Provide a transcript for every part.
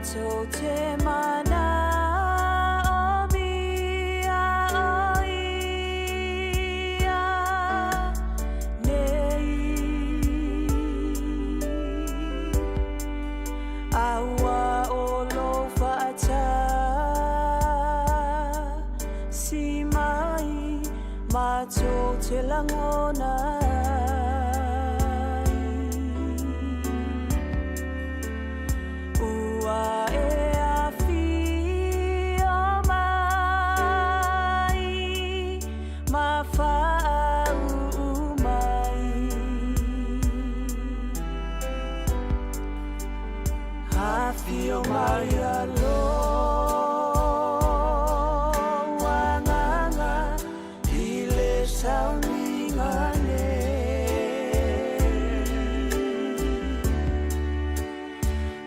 Matou te manaomia o Ia nei. A ua o lou faatasi mai matou te lagona ai. Ua e afio mai ma faauu mai. Afio mai a lou Agaga i le sauniga nei.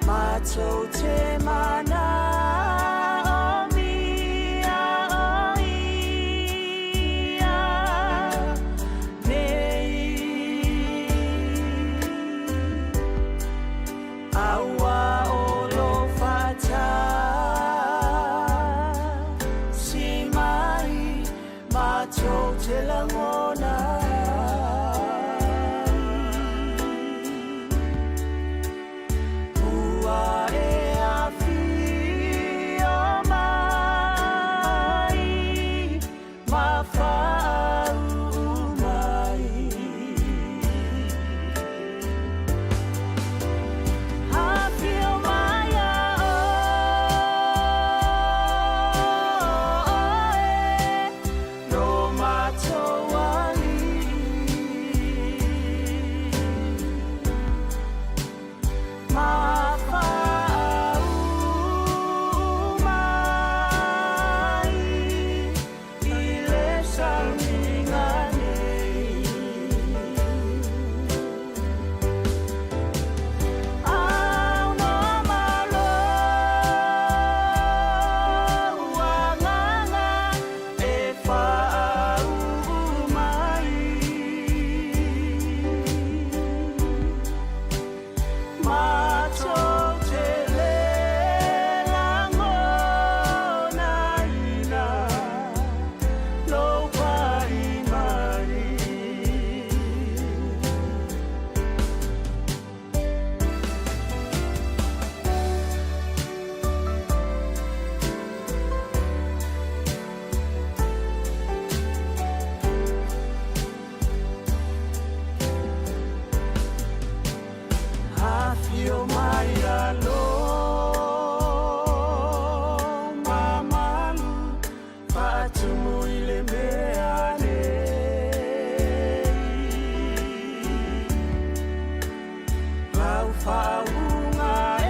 Matou te manaomia o Ia nei. A ua o lou faatasi mai matou te lagona ai. Ua e afio mai ma faauu mai. Afio mai a Oe lo matou Alii. Ma faauu mai i le sauniga nei. Aunoa ma lou Agaga e faauu mai. Matou te le lagonaina lou pai mai. Afio mai a lou mamalu faatumu i le mea nei. Lau faauuga e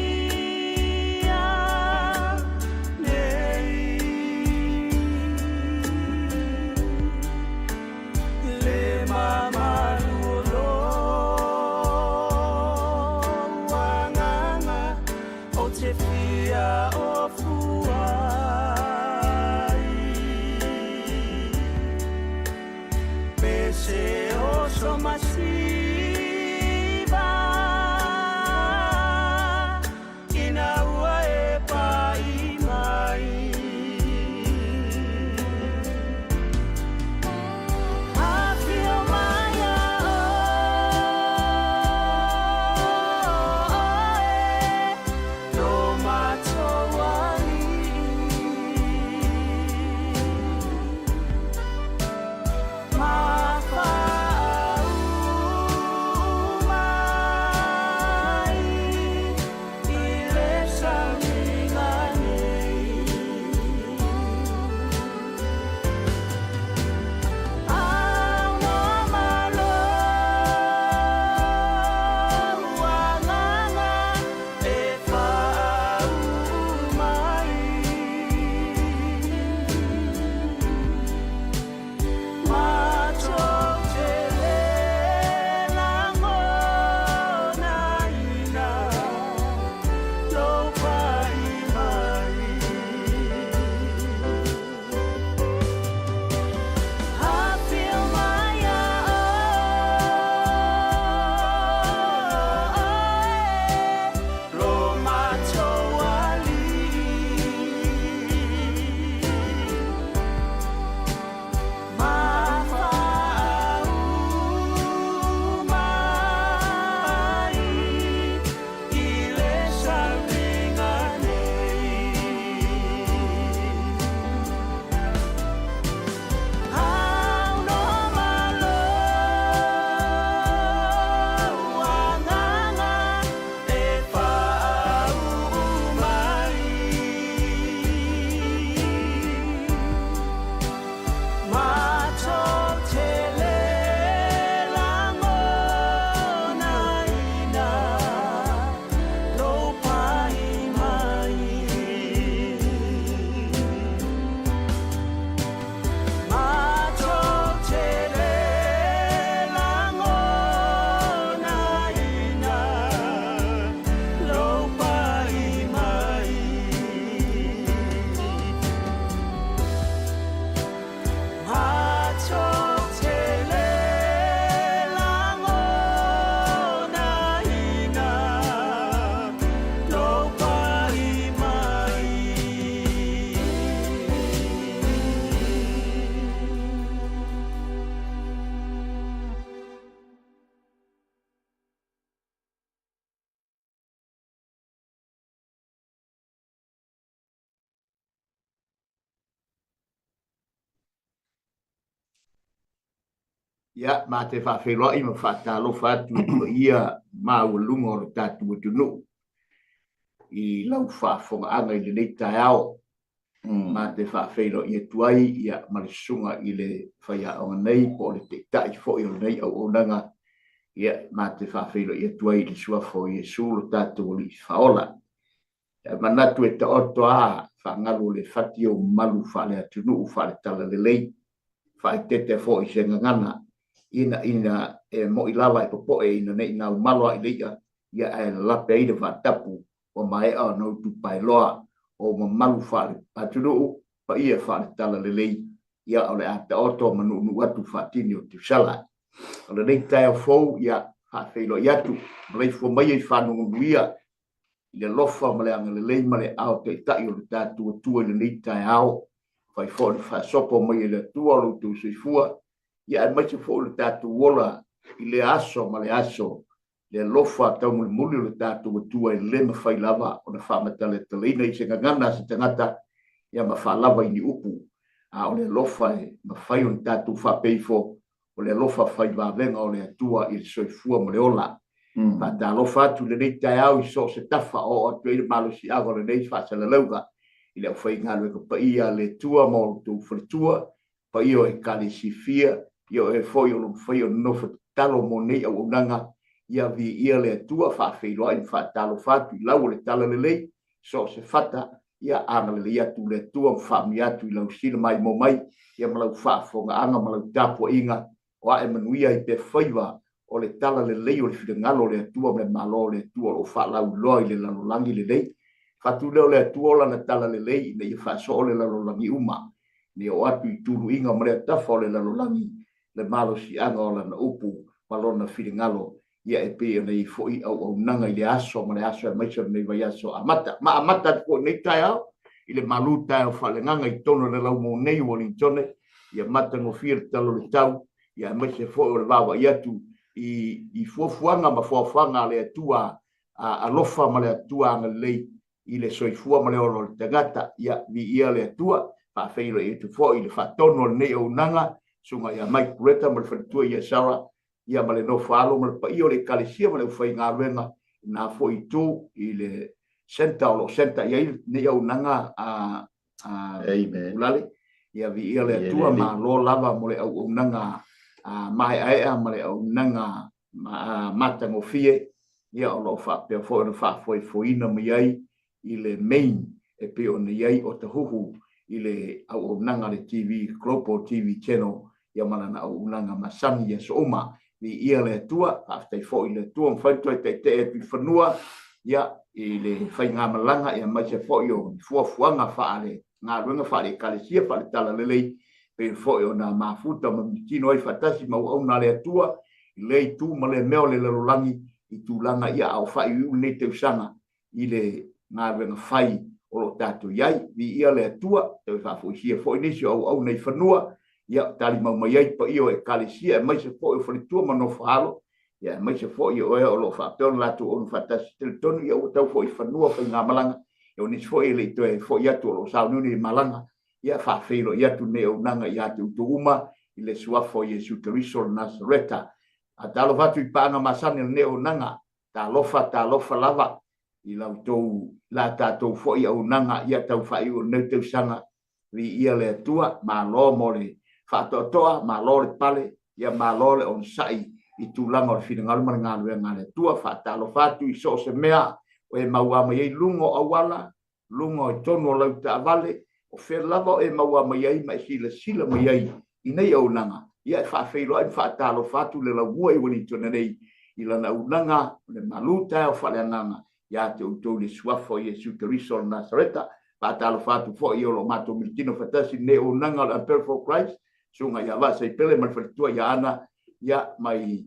manaomia nei. Le mamalu o lou Agaga ou te fia ofo ai. Me se oso masiva ina ua e pai mai. Afio mai a Oe lo matou Alii. Ma faauu Ia, ma te faafeiloai ma faatalofa atu i le paia maualuga o le tatou atunuu i lau faafofogaaga i lenei taeao. Ma te faafeiloai atu ai ia ma le susuga i le faiaoga nei po o le taitai foi o lenei auaunaga, ia, ma te faafeiloai atu ai i le suafa o Iesu lo tatou Alii Faaola. E manatu e taoto a faagalu o le fati ou malu faale-atunuu faale-talalelei, faaeteete foi i se gagana, ina ina e mo'i lava e popo'e ina ne i naumalo a i le i'a, ia ae lalape ai le vaatapu ua maea ona utupaeloa ou mamalu faale-atunuu, paia faale-talalelei, ia o le a taoto ma nuunuu atu faatini o Tusala. O lenei taeao fou, ia faafeiloai atu, maleifua maia i fanuganuia i le alofa ma le agalelei ma le aao taitai o le tatou Atua i lenei taeao. Fai foi le faasopo mai e le Atua o lo outou soifua, ia aemaise foi o le tatou ola i lea aso ma le aso, le alofa taumulimuli o le tatou Atua e le mafai lava ona faamataletaleina i se gagana a se tagata, ia ma faalava i ni upu, a o le alofa e mafai ona tatou faapea ifo, o le alofa fai vavega o le Atua i le soifua ma le ola. Faatalofa atu i lenei taeao i so o se tafa o oo atu ai le malosiaga o lenei faasalalauga i le aufaigaluega paia a le Atua ma outou faletua, paia o Ekalesia fia, ia o e foi o lo o mafai ona nofo tatalo mo nei auaunaga, ia viia le Atua, faafeiloai ma faatalofa atu i lau o le Talalelei, so o se fata, ia agalelei atu le Atua ma faamanuia atu i lau sila maimoa mai, ia ma lau faafofogaaga ma lau tapuaiga, o ae manuia ai pea faiva o le talalelei o le finagalo o le Atua ma le Malo o le Atua o lo o faalauiloa i le lalolagi lenei. Fatu lea o le Atua o lana talalelei ina ia faasoo le lalolagi uma, ina ia oo atu i tuluiga ma lea tafa o le lalolagi le malosiaga o lana upu ma lona finagalo ia e pei ona i ai foi auaunaga i le aso ma le aso aemaise o lenei vaiaso amata. Ma amata atu foi i lenei taeao i le malu taeao faaleagaga i totonu o le laumou nei o Uelintone, ia matagofie le tala o le tau, ia aemaise foi o le vaavaai atu i, i fuafuaga ma foafoaga a le Atua alofa ma le Atua agalelei i le soifua ma le ola o le tagata. Ia, viia le Atua, faafeiloai atu foi i le faatonu o lenei auaunaga, Susuga ia Mike Pureta ma le faletua ia Sarah, ia ma le nofo alo ma le paia o le Ekalesia ma le aufaigaluega i lena foi itu i le centre o lo o centre i ai lenei auaunaga a Ulale. Ia viia le Atua, malo lava mo le auaunaga maeaea ma le auaunaga matagofie, ia o lo o faapea foi ona faafoefoeina mai ai i le main e pei ona i ai Otahuhu i le auaunaga a le TV, Global TV Channel, ia ma lana auaunaga masani i aso uma. Viia le Atua, faafetai foi i le Atua ua mafai ona toe taitai'e atu i fanua, ia, i le faigamalaga, ia aemaise foi o ni fuafuaga faale galuega faale-Ekalesia, faale-Talalelei, pei foi ona mafuta ma mitino ai faatasi ma auauna a le Atua i lea itu ma lea mea o le lalolagi i tulaga ia a o faaiuiu lenei tausaga i le galuega fai o lo o tatou i ai. Viia le Atua, toe faafoisia foi nisi o auauna i fanua, ia talimau mai ai paia o Ekalesia aemaise foi o faletua ma nofoaalo, ia aemaise foi o e o lo o faapea ona latou auauna faatasi. Talitonu ia ua tau foi i fanua faigamalaga, ia o nisi foi e le i toe foi atu o lo o sauniuni i malaga, ia faafeiloai atu lenei auaunaga ia te outou uma i le suafa o Iesu Keriso o le Nasareta. Talofa atu i paaga masani o lenei auaunaga, Talofa, talofa lava i la outou, la tatou foi auaunaga ia tau faaiu o lenei tausaga. Viia le Atua, malo mo le faatoatoa, malo le pale, ia malo le onosai i tulaga o le finagalo ma le galuega a le Atua. Faatalofa atu i so o se mea o e maua mai ai luga o auala, luga i totonu o lau taavale, o fea lava o e maua mai ai ma e silasila mai ai i nei auaunaga, ia e faafeiloai ma faatalofa atu le laumua i Wellington nei i lana auaunaga o le malu taeao faaleagaga ia te outou i le Suafa o Iesu Keriso o le Nasareta. Faatalofa atu foi o lo o matou militino faatasi i lenei auaunaga o le Apparel for Christ, Susuga ia Vaasaipele ma le faletua ia Ana, ia mai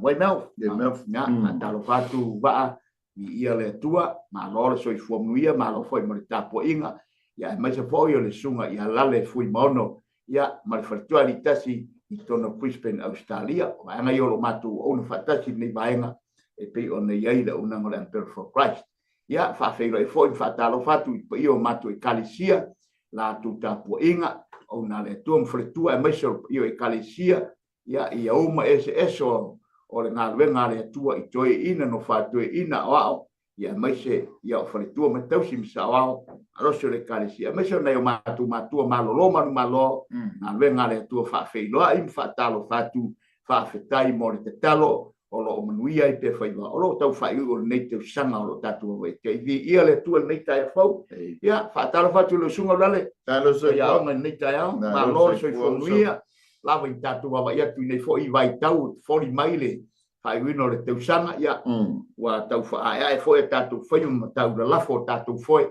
Weymouth. Weymouth. Ia, faatalofa atu Vaa Viia le Atua, malo le soifua manuia, malo foi mo le tapuaiga, ia aemaise foi o le susuga ia Lale Fuimaono, ia ma le faletua Alitasi i totonu o Brisbane, Ausetalia. O vaega ia o lo o matou auauna faatasi i lenei vaega e pei ona i ai le auaunaga o le Umbrella for Christ. Ia, faafeiloai foi ma faatalofa atu i le paia o matou Ekalesia, la outou tapuaiga, auauna a le Atua ma faletua aemaise o le paia o Ekalesia. Ia, i auma eseese o, o le galuega a le Atua i toeaiina, nofo a toeaiina, aoao, ia aemaise ia o faletua ma tausi ma saoao, malosi o le Ekalesia, aemaise o nai o matou matua malolo manumalo, galuega a le Atua faafeiloai ma faatalofa atu, faafetai mo le tatalo o lo o manuia ai pea faiva o lo o tau faaiuiu o lenei tausaga o lo o tatou vaavaai. Viia le Atua i lenei taeao fou. Ia, faatalofa atu i lau susuga Ulalale, faiaoga i lenei taeao, malo le soifua manuia, lava i tatou vaavaai atu i nei foi vaitau foli mai le faaiuina o le tausaga, ia, ua tau faaaeae foi a tatou faiva ma tau lalafo o tatou foe,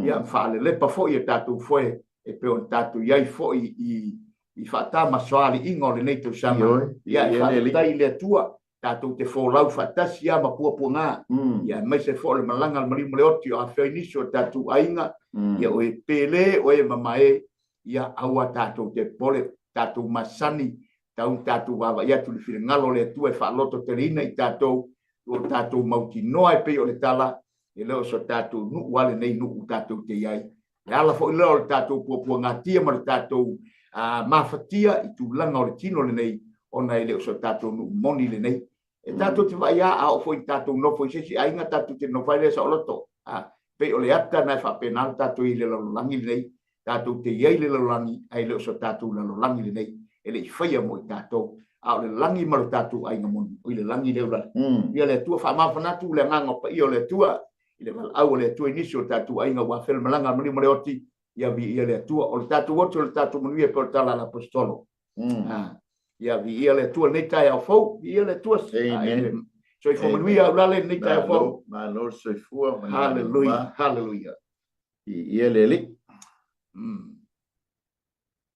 ia, faalelepa foi a tatou foe e pei ona tatou i ai foi i i faatamasoaliiga o lenei tausaga. Ia, e faafetai i le Atua, tatou te folau faatasi lava ma puapuaga, ia, aemaise foi o le malaga a le maliu ma le oti o afea ai nisi o tatou aiga, ia, o e pele, o e mamae, ia, aua tatou te popole, tatou masani, tau tatou vaavaai atu i le finagalo o le Atua e faalototeleina i tatou, o tatou mautinoa e pei o le tala, e le o so tatou nuu a lenei nuu tatou te i ai. Le ala foi lea o le tatou puapuagatia ma le tatou mafatia i tulaga o le tino lenei, ona e le o so tatou nuu moni lenei. E tatou te vaai lava, a oo foi ina tatou nofo i se isi aiga, tatou te nofo ai lea saoloto. Pei o le ata lena e faapena le tatou i ai i le lalolagi lenei. Tatou te i ai i le lalolagi, ae le o so tatou lalolagi lenei, e le i faia mo i tatou, a o le lagi ma lo tatou aiga moni, o i le lagi lea ulale. Ia le Atua faamafanatu le agaga paia o le Atua i le valaau a le Atua i nisi o tatou aiga ua afea le malaga a le maliu ma le oti, ia viia le Atua. O le tatou oti o le tatou manuia e pei o le tala a le Aposetolo. Ia viia le Atua lenei taeao fou, viia le Atua. Amen. Soifua manuia Aulale lenei taeao fou. Malo le soifua. Hallelujah, hallelujah. Viia le Alii.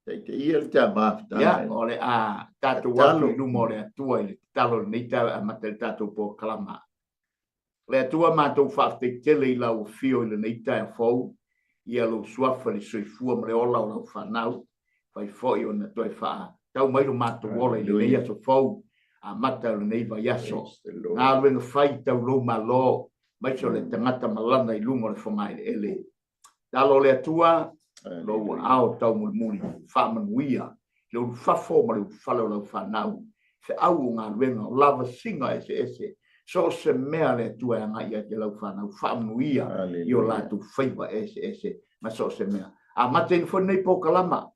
Taitaia le tama. Ia, o le a tatou atu i luma o le Atua i le tatalo i lenei taeao e amata i le tatou polokalama. Le Atua matou faafetai tele i lau afio i lenei taeao fou, ia lou suafa i le soifua ma le ola o lau fanau, fai foi ona toe faatau mai lo matou ola i lenei aso fou, amata o lenei vaiaso. Galuega fai tau lou Malo, aemaise o le tagata malana i luga o le fogaeleele. Talo le Atua, lou aao taumulimuli, faamanuia i le ulufafo ma le ulufale o lau fanau, feau o galuega, o lavasiga eseese, so o se mea le Atua e agai ai i lau fanau, faamanuia i o latou faiva eseese ma so o se mea. Amataina foi lenei polokalama,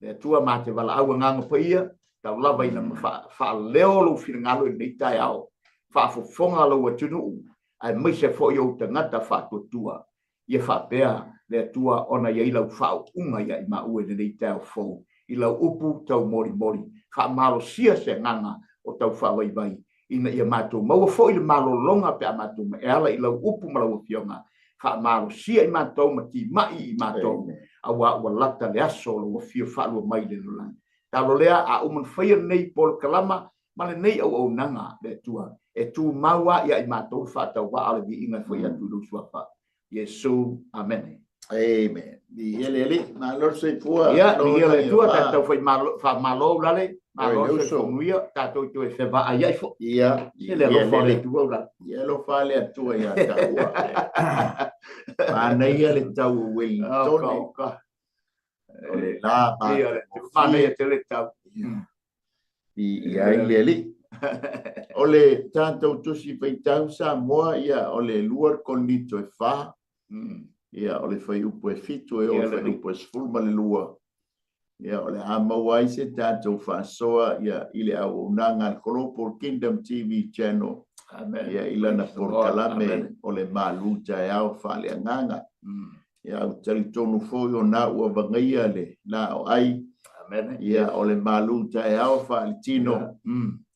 Le Atua ma te valaau agaga paia, tau lava ina faaleo lou finagalo i lenei taeao, faafofoga lou atunuu, aemaise foi ou tagata faatuatua. Ia faapea le Atua ona i ai lau faauuga ia i maua i lenei taeao fou, i lau upu taumolimoli, faamalosia se agaga o tau faavaivai, ina ia matou maua foi le malologa pe a matou e ala i lau upu ma lau Afioga, faamalosia i matou ma timai i matou, auā ua lata le aso o lou afio faalua mai i le lalolagi. Talo lea, a uma ona faia lenei polokalama ma lenei auaunaga, le Atua, e tumau lava ia i matou le faatauvaa o le viiga e fai atu i lou Suafa. Iesu. Amene. Amen. Viia le Alii. Malo le soifua. Ia, viia le Atua, tatou fai faamalo Ulale, malo le soifua manuia, tatou toe fevaaiai foi. Ia, se le alofa o le Atua Ulale. Ia alofa le Atua ia taua. Manaia le tau o Wellingtone. O le la manaia tele tau. I ai le Alii. O le tatou Tusi Faitau Samoa, ia, o le 2 Korinito e 4, ia, o le fuaiupu e 7 e oo i le fuaiupu e 12, ia, o le a maua ai se tatou faasoa, ia, i le auaunaga a le Global Kingdom TV Channel, ia, i lana polokalame o le malu taeao faaleagaga. Ia, ou te talitonu foi o na ua vagaia le laoai, ia, o le malu taeao faaletino,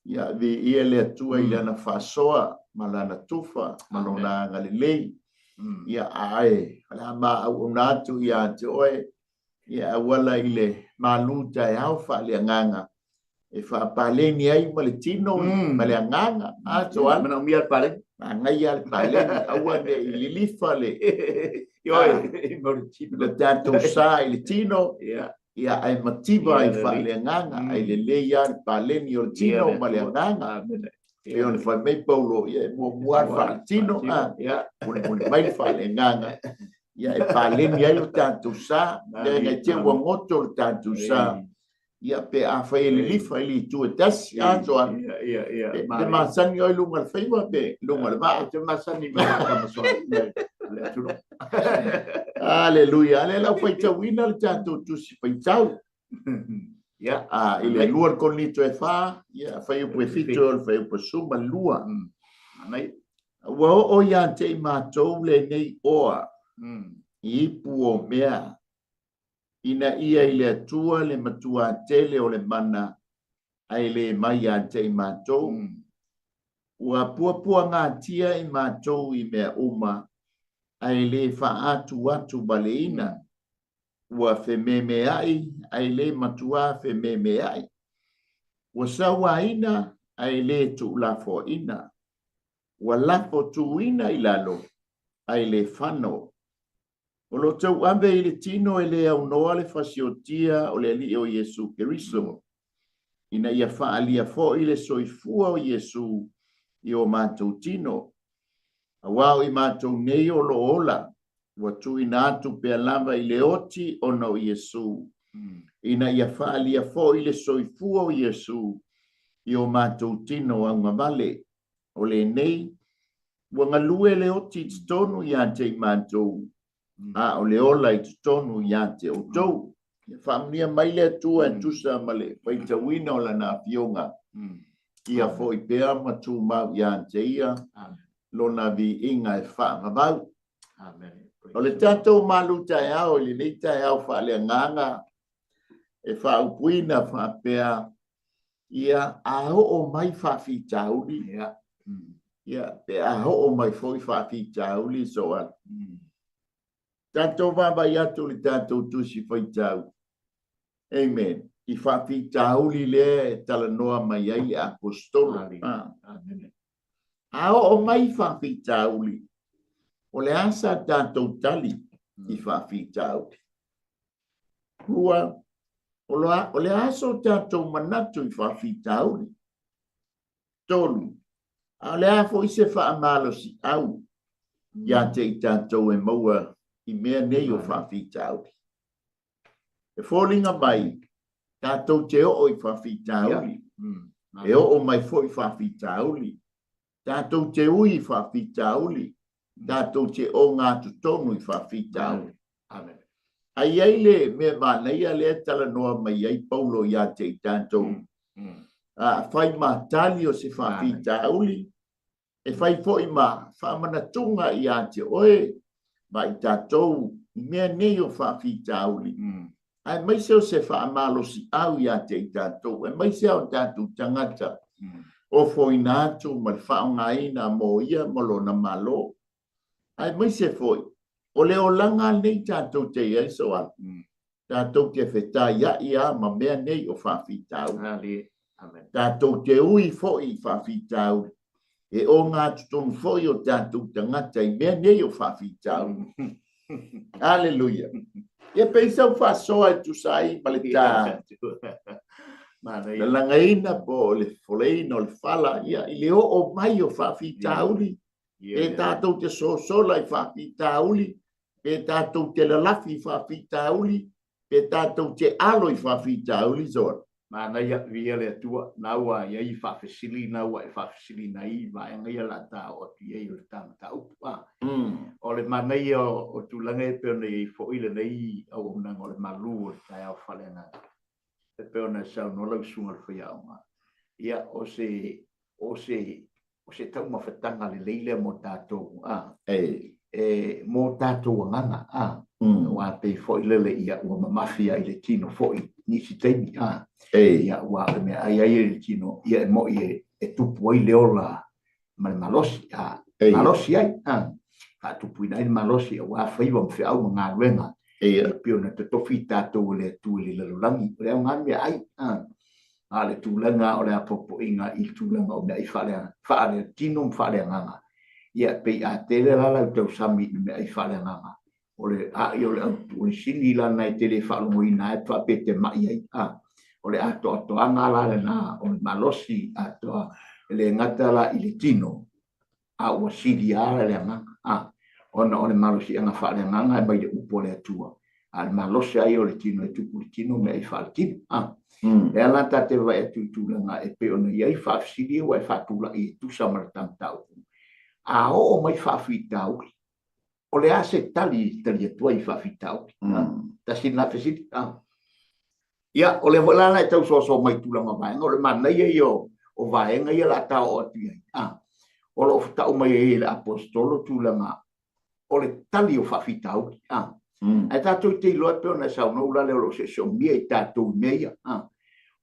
ia, viia le Atua i lana faasoa ma lana tufa ma lona agalelei. Ia, ae o le a ma auauna atu ia te oe, ia, auala i le malu taeao faaleagaga e faapaleni ai ma le tino ma le agaga. A Joana, manaomia le paleni, manaia le paleni, aua ne i lilifa le le tatou sa i le tino, ia, ae mativa ai faaleagaga, ae lelei lava le paleni o le tino ma le agaga. E ona fai mai Paulo, ia, e muamua le faaletino, a mulimuli mai le faaleagaga, ia, e paleni ai lo tatou sa, leaga e te ua goto le tatou sa. Ia, pe afai e lilifa i le itu e tasi, atoa. Ia, ia, Pe masani oe i luga o le faiva pe luga o le vaa. Ou te masani ma le tama soa le atunuu. Aleluia. A lea la ua faitauina le tatou tusi faitau. Ia, i le 2 Korinito e 4, ia, fuaiupu e 7 o le fuaiupu e 12. Manaia. Ua oo ia te i matou lenei oa i ipu o mea, ina ia i le Atua le matuā tele o le mana, ae le mai ia te i matou. Ua puapuagatia i matou i mea uma, ae le faaatuatuvaleina. Ua fememeai, ae le matuā fememeai. Ua sauaina, ae le tuulafoaina. Ua lafo tuina i lalo, ae le fano. O lo o tauave i le tino e le aunoa le fasiotia o le Alii o Iesu Keriso, ina ia faaalia foi le soifua o Iesu i o matou tino. Aua o i matou nei o lo o ola, ua tuuina atu pea lava i le oti ona o Iesu, ina ia faaalia foi le soifua o Iesu i o matou tino augavale. O lenei, ua galue le oti i totonu ia te i matou, a o le ola i totonu ia te outou. Ia faamanuia mai le Atua e tusa ma le faitauina o Lana Afioga, ia foi pea ma tumau ia te Ia Lona viiga e faavavau. O le tatou malu taeao i lenei taeao faaleagaga e faaupuina faapea, Ia, a oo mai faafitauli, ia, pe a oo mai foi faafitauli Soala. Tatou vaavaai atu i le tatou Tusi Faitau, amen, i faafitauli lea e talanoa mai ai le Aposetolo. A oo mai faafitauli, o le a sa tatou tali i faafitauli? Lua, o le a so tatou manatu i faafitauli? 3, a o le a foi se faamalosiau ia te i tatou e maua i mea nei o faafitauli? E foliga mai, tatou te oo i faafitauli, e oo mai foi faafitauli, tatou te ui i faafitauli, tatou te ogatotonu i faafitauli. Amen. A i ai le mea manaia lea e talanoa mai ai Paulo ia te i tatou, a fai ma tali o se faafitauli, e fai foi ma faamanatuga ia te oe ma i tatou i mea nei o faafitauli, aemaise o se faamalosiau ia te i tatou, aemaise lava o tatou tagata ofoina atu ma le faaaogaina mo ia ma lona Malo. Aemaise foi o le olaga lenei tatou te i ai, Soala, tatou te fetaiai lava ma mea nei o faafitauli. Tatou te ui foi i faafitauli, e ogatotonu foi o tatou tagata i mea nei o faafitauli. Aleluia. Ia pei sau faasoa e tusa ai ma le ta lalagaina po o le foleina o le fala, ia, i le oo mai o faafitauli, pe tatou te sosola i faafitauli, pe tatou te lalafi i faafitauli, pe tatou te alo i faafitauli, Zola. Manaia, viia le Atua, na ua i ai faafesili na ua e faafesiliina ai vaega ia la ta oo atu i ai o le ta mataupu. A o le manaia o tulaga e pei ona i ai foi lenei auaunaga o le malu o le taeao faaleagaga, e pei ona e saunoa lau susuga i le faiaoga, ia o se o se o se taumafataga lelei lea mo tatou, a, e, mo tatou agaga, a, aua pei foi lele ia ua mamafi ai le tino foi nisi taimi, a, ia ua o le mea ai ai le tino, ia e moi e, e tupu ai le ola ma le malosi, a, malosi ai, a, faatupuina ai le malosi aua faiva ma feau ma galuega, e pei ona totofi tatou e le Atua i le lalolagi, o le aoga le meaai, a, a o le tulaga o le apoapoaiga i le tulaga o meaai faale-tino ma faale-agaga, ia e pei a tele la lau tausami i meaai faale-agaga, o le a'i o le autu, o le sini la lena e te le faalogoina ai faapea e te ma'i ai, a, o le atoatoaga la lena o le malosi atoa, e le gata la i le tino, a ua sili lava le agaga, a, ona o le malosiaga faale-agaga e mai le upu a le Atua. A o le malosi lava ia o le tino e tupu i le tino meaai faaletino. A. E ala ta te vaai atu i tulaga e pei ona i ai faafesili ia ua e faatulai e tusa ma le ta mataupu. A oo mai faafitauli, o le a se tali e tali atu ai i faafitauli? Tasi lena fesili. Ia, o lea foi la na e tau soasoa mai i tulaga o vaega, o le manaia ia o vaega ia o le a ta oo atu i ai. O lo o tau mai ai e le Aposetolo tulaga o le tali o faafitauli. Ae tatou te iloa e pei ona e saunoa Ulaleo o lo o siosioomia i tatou i mea ia.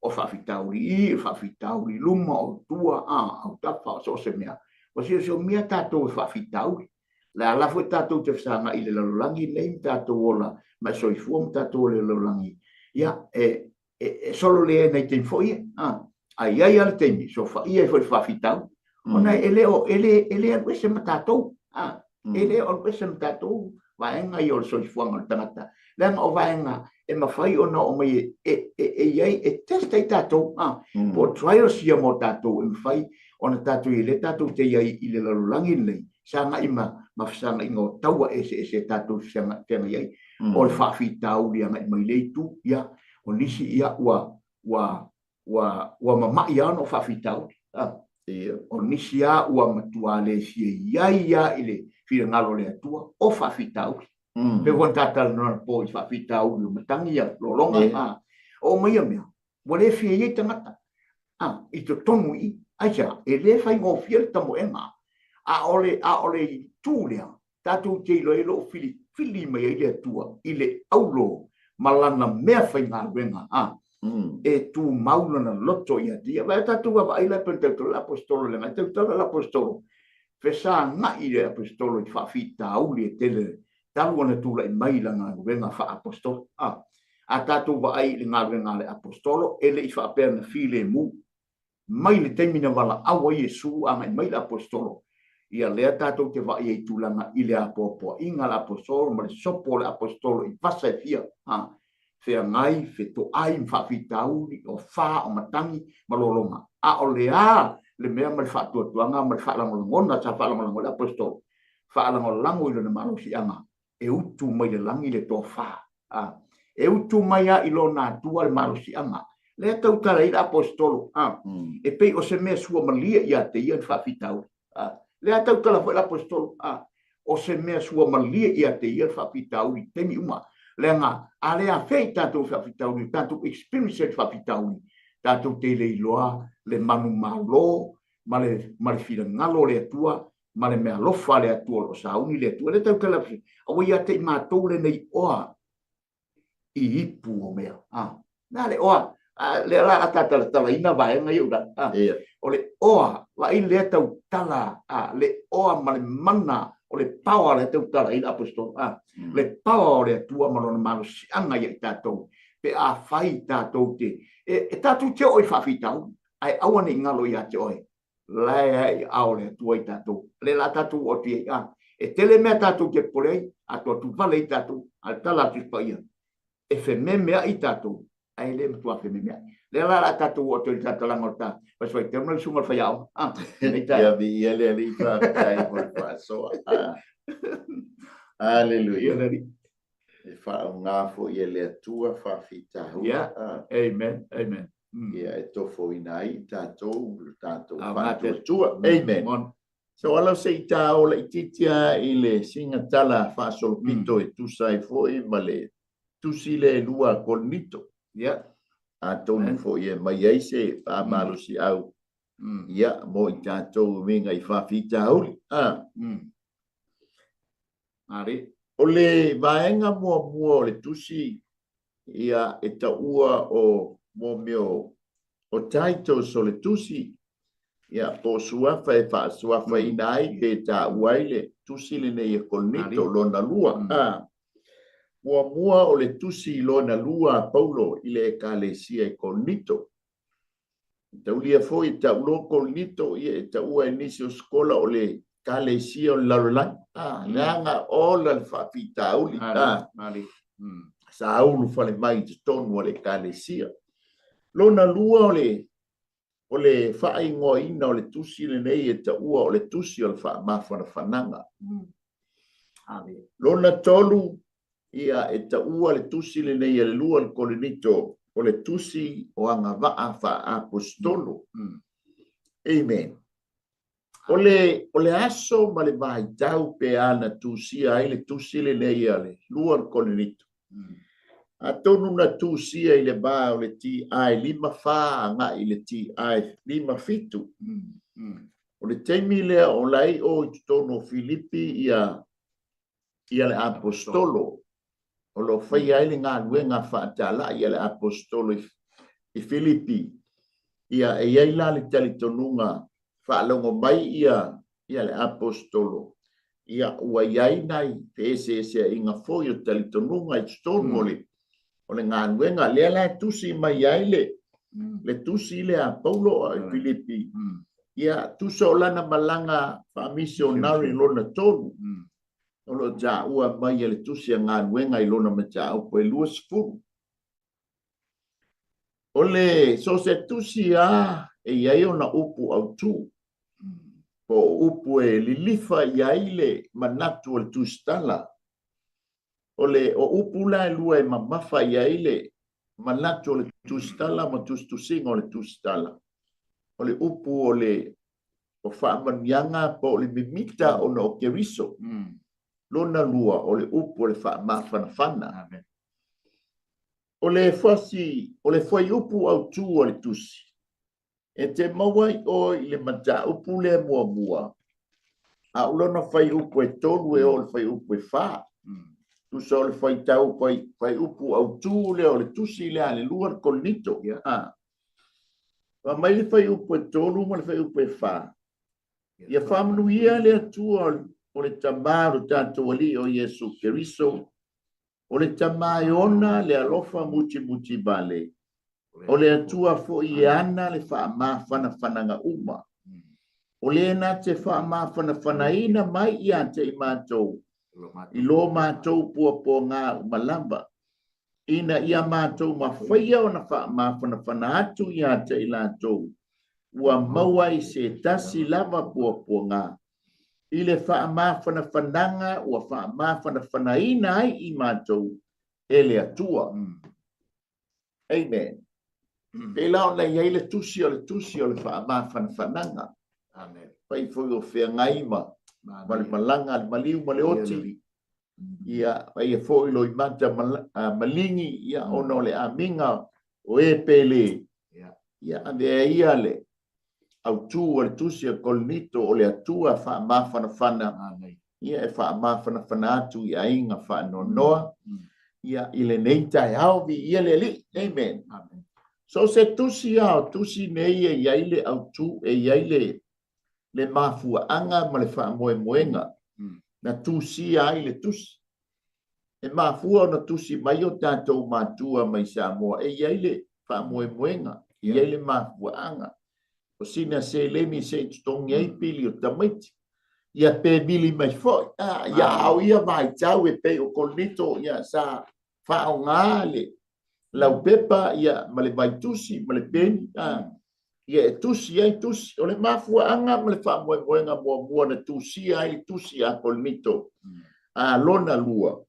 O faafitauli i, o faafitauli i luma, o tua, autafa, o so o se mea. Ua siosioomia tatou e faafitauli. Le ala foi tatou te fesagai i le lalolagi lenei ma tatou ola ma e soifua ma tatou ola i le lalolagi, ia, e, e, e solo lelei ai nai taimi foi ia. A i ai lava le taimi, sofaia ai foi le faafitauli. Ona e le o, e le, e le alu ese ma tatou. E le o alu ese ma tatou vaega ia o le soifuaga o le tagata. Leaga o vaega e mafai ona oo mai e, e, e, e i ai, e test ai tatou, po o trials ia mo tatou e mafai ona tatou i ai, lea tatou te i ai i le lalolagi lenei, sagai ma, ma fesagaiga o taua eseese tatou te feagai ai. O le faafitauli agai mai lea itu, ia, o nisi, ia, ua, ua, ua, ua mama'i lava ona o faafitauli. Ia. O nisi lava ua matua le fia i ai lava i le finagalo o le Atua o faafitauli. Pei foi ona ta talanoa anapo i faafitauli o matagi ia, lologa, a, oo mai ia mea, ua le fia i ai tagata, a, i totonu i i. Aisea? E le faigofie le tamoega, a o le, a o le itu lea, tatou te iloa ai o lo o filifili mai ai le Atua i le aulo ma lana mea faigaluega, a, e tumau lona loto ia te ia. Vaai tatou vaavaai la e pei ona tautala le Aposetolo leaga e tautala le Aposetolo, fesagai le Aposetolo i faafitauli e tele talu ona tulai mai lana galuega faa-Aposetolo. A, a tatou vaai i le galuega a le Aposetolo, e le i faapea na filemu mai le taimi na valaau ai Iesu agai mai le Aposetolo, ia lea tatou te vaai ai i tulaga i le apoapoaiga a le Aposetolo ma le sopo o le Aposetolo i vasa e fia, a, feagai, fetoai ma faafitauli, o fa, o matagi ma lologa. A o le a le mea ma le faatuatuaga ma le faalagolagona sa faalagolago ai le Aposetolo? Faalagolago i lona malosiaga e utu mai le lagi le tofa, a, e utu mai lava i lona Atua le malosiaga. Lea tautala ai le Aposetolo, a, e pei o se mea suamalie ia te ia le faafitauli. A, lea tautala foi le Aposetolo, a, o se mea suamalie ia te ia le faafitauli i taimi uma. Leaga a le afea i tatou faafitauli, tatou experience le faafitauli, tatou te le iloa le manumalo ma le, ma le finagalo o le Atua ma le meaalofa a le Atua o lo o sauni le Atua. Le tautala atu, aua ia te i matou lenei oa i ipu o mea. Ah, na le oa, lea la a tatalatalaina vaega ia ula. Ah, yeah. O le oa, vaai lea tautala, ah, le oa ma le mana o le paoa lea tautala ai le apostolo. Ah, Le paoa o le Atua ma lona malosiaga ia i tatou, pe a fai tatou te, e tatou te oo i faafitauli, ae aua ne i galo ia te oe, la e ae i aao o le Atua i tatou. O lea la tatou oo atu i ai, a, e tele mea tatou te popole ai, atoatu vale ai tatou, a o le tala a Tusi Paia, e fememeai tatou, ae le matua fememeai. Lea la la tatou oo atu i le tatalaga o le ta, fasi faitau na le susuga o le faiaoga. A, lenei taeao. Ia viia le Alii, faafetai mo le faasoa. Aleluia. Ia le Alii. E faaaoga foi e le Atua faafitauli. Yeah. Amen. Amen. Ia e tofoina ai i tatou lo tatou faatuatua. Amen. So ala se i ta o laitiiti lava i le singa tala faasolopito e tusa ai foi ma le tusi le lua a Korinito. Yeah. Atonu foi e mai ai se faamalosiau ia mo i tatou uiga i faafitauli. Ari. O le vaega muamua o le tusi ia e taua o mo mea o titles o le tusi, ia po o suafa e faasuafaina ai pe taua ai le tusi lenei e Korinito lona lua. A, muamua o le tusi lona lua a Paulo i le Ekalesia i Korinito. E taulia foi e tauloa Korinito, ia e taua e nisi o sekola o le Ekalesia o le lalolagi. A, leaga ola le faafitauli. A, sa ulufale mai i totonu o le Ekalesia. Lona lua o le o le faaigoaina o le tusi lenei e taua o le tusi o le faamafanafanaga. Lona tolu, Ia, e taua le tusi lenei a le lua o le Korinito, o le tusi o agavaa faa-aposetolo. Amen. O le, o le aso ma le vaitau pe a na tusia ai le tusi lenei a le lua o le Korinito. Atonu na tusia i le va o le T.I. 54 agai i le T.I. 57. O le taimi lea o la e o i totonu o Filipi ia ia le Aposetolo, o lo o faia ai le galuega faatalai a le Aposetolo i Filipi. Ia, e i ai la le talitonuga faalogo mai ia ia le Aposetolo, ia ua i ai nai feeseeseaiga foi o talitonuga i totonu o le o le galuega. Lea la e tusi mai ai le le tusi lea a Paulo i Filipi, ia tusa o lana malaga faamisionari lona tolu, o lo o taua mai e le tusi a galuega i lona mataupu e 20. O le so o se tusi lava e i ai ona upu autu, po o upu e lilifa i ai le manatu o le tusitala. O le o upu la e lua e mamafa i ai le manatu o le tusitala ma tusitusiga o le tusitala, o le upu o le o faamanuiaga po o le mimita ona o Keriso. Lona lua, o le upu o le faamafanafana. Amen. O le fasi, o le fuaiupu autu o le tusi, e te maua ai oe i le mataupu lea muamua, a o lona fuaiupu e tolu e oo i le fuaiupu e fa. Tusa o le faitau fuaiupu autu lea o le tusi lea a le lua le Korinito. Yeah. Ah. Fai mai le fuaiupu e tolu ma le fuaiupu e fa. Ia faamanuia le Atua o le Tama o lo tatou Alii o Iesu Keriso, o le Tama e ona le alofa mutimuti vale, o le Atua foi e ana le faamafanafanaga uma. O le na te faamafanafanaina mai ia te i matou, i lo matou puapuaga uma lava, ina ia matou mafaia ona faamafanafana atu ia te i latou, ua maua i se tasi lava puapuaga, i le faamafanafanaga ua faamafanafanaina ai i matou e le Atua. Amen. Pei la ona i ai le tusi o le tusi o le faamafanafanaga. Amen. Fai foi o feagai ma, ma le malaga a le maliu ma le oti. Ia, paia foi loimata maligi, ia, ona o le amiga o e pele. Ia, avea ia le autu o le tusi a Korinito o le Atua faamafanafana, ia, e faamafanafana atu i aiga faanoanoa, ia, i lenei taeao, viia le Alii. Amen. Amen. So se tusi lava o tusi nei e i ai le autu, e i ai le le mafuaaga ma le faamoemoega na tusia ai le tusi. E mafua ona tusi mai o tatou matua mai Samoa e i ai le faamoemoega, e i ai le mafuaaga. O sina seleni se i totogi ai pili o tamaiti. Ia pe vili mai foi, a, ia a o ia vaitau e pei o Korinito, ia sa faaaoga le laupepa ia ma le vaitusi ma le peni a ia e tusi ai tusi. O le mafuaaga ma le faamoemoega muamua na tusia ai le tusi a Korinito a lona lua.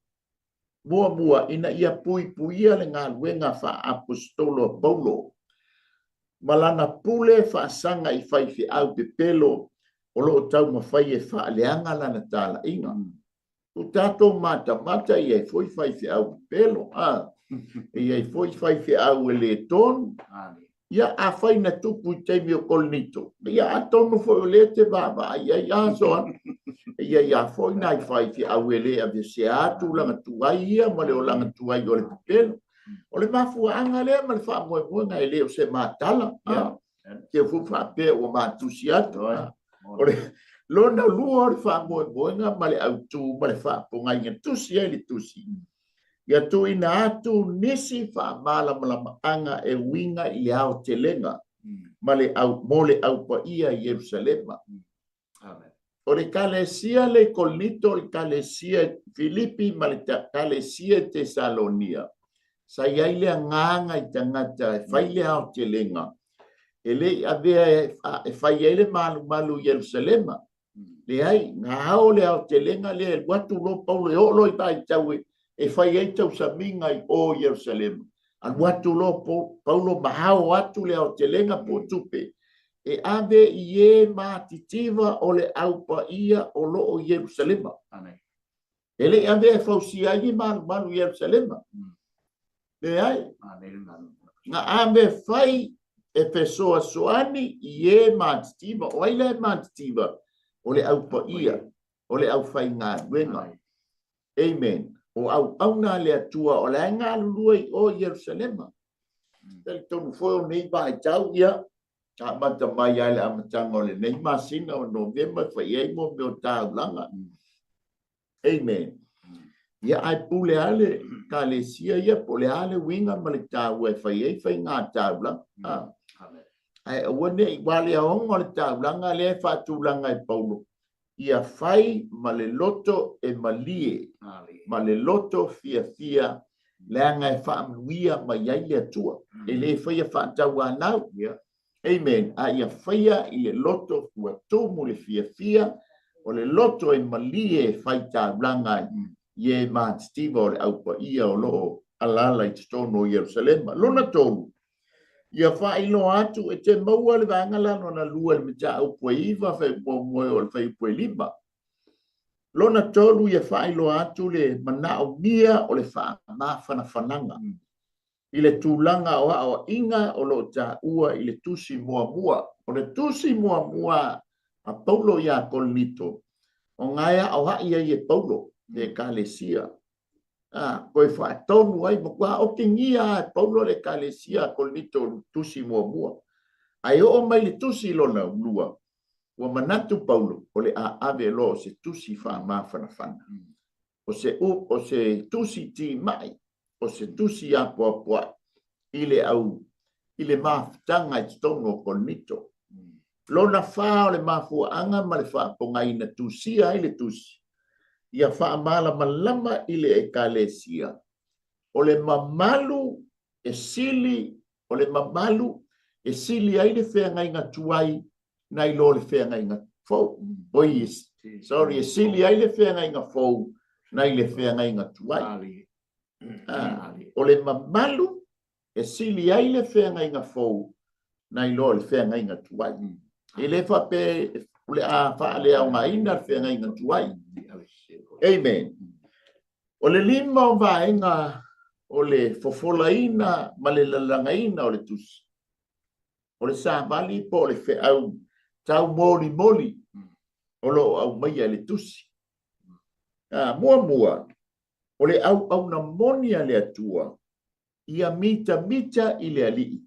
Muamua, ina ia puipuia le galuega faa-aposetolo a Paulo ma lana pule faasaga i faifeau pepelo o lo o taumafai e faaleaga lana talaiga. O tatou matamata e i ai foi faifeau pepelo, a. E i ai foi faifeau e le tonu. Ia, afai na tupu i taimi o Korinito, ia atonu foi o lea e te vaavaai ai, a Soana. E i ai lava foi nai faifeau e le aveesea lava tulaga tuai ia ma le olaga tuai o le pepelo. O le mafuaaga lea ma le faamoemoega e le o se matala, a. Te foi faapea ua matusi atu. O le lona lua o le faamoemoega ma le autu ma le faapogaiga tusi ai le tusi. Ia tuuina atu nisi faamalamalamaga e uiga i le aotelega ma le au, mo le au paia i Ierusalema. Amen. O le kalesia le i Korinito, o le kalesia i Filipi ma le kalesia i Tesalonia, sa i ai le agaga i tagata e fai le aotelega, e le i avea e fai ai le malumalu i Ierusalema. Leai, na ao le aotelega lea e alu atu loa Paulo e oo loa i vaitau e e fai ai tausamiga i o Ierusalema. Alu atu loa Paulo ma ao atu le aotelega po o tupe e ave i e matitiva o le Au Paia o lo o i Ierusalema. E le i avea e fausia ai ni malumalu i Ierusalema. Leai. Na ave fai e fesoasoani i e matitiva. O ai la e matitiva? O le Au Paia, o le aufaigaluega. Amen. O auauna a le Atua o la e galulue i o i Ierusalema. Talitonu foi o nei vaitau, ia, amata mai lava i le amataga o lenei masina o Novema e fai ai mo mea o taulaga. Amen. Ia, ae pule lava le Ekalesia ia po o le a le uiga ma le taua e fai ai faiga taulaga. Ae aua ne i, aua le aoga o le taulaga lea e faatulaga e Paulo, ia fai ma le loto e malie ma le loto fiafia, leaga e faamanuia mai ai le Atua. E le faia faatauanau. Amen. A ia faia i le loto ua tumu le fiafia, o le loto e malie e fai taulaga ai i e matitiva o le Au Paia o lo o alaala i totonu o Ierusalema. Lona tolu, Ia faailoa atu e te maua le vaega la lona lua i le mataupu e 9 fuaiupu 1 o le fuaiupu e 5. Lona tolu, ia faailoa atu le manaomia o le faamafanafanaga i le tulaga o aoaiga o lo o taua i le tusi muamua. O le tusi muamua a Paulo iā Korinito, o ga e aoai ai e Paulo le Ekalesia. A, toe faatonu ai, matua otegia lava e Paulo le Ekalesia a Korinito i le tusi muamua. Ae oo mai le tusi lona lua, ua manatu Paulo o le a ave loa o se tusi faamafanafana, o se, o se tusi timai, o se tusi apoapoai i le au, i le mafutaga i totonu o Korinito. Lona fa o le mafuaaga ma le faapogai na tusia ai le tusi, ia faamalamalama i le Ekalesia, o le mamalu e sili, o le mamalu e sili ai le feagaiga tuai nai lo le feagaiga fou. Oi, sorry, e sili ai le feagaiga fou nai le feagaiga tuai. Ah, o le mamalu e sili ai le feagaiga fou nai lo le feagaiga tuai. E le faapea o le a faaleaogaina le feagaiga tuai. Amen. O le lima o vaega o le fofolaina ma le lalagaina o le tusi, o le savali po o le feau taumolimoli o lo o aumaia e le tusi. Ah, muamua, o le auauna moni a le Atua, ia mitamita i le Alii,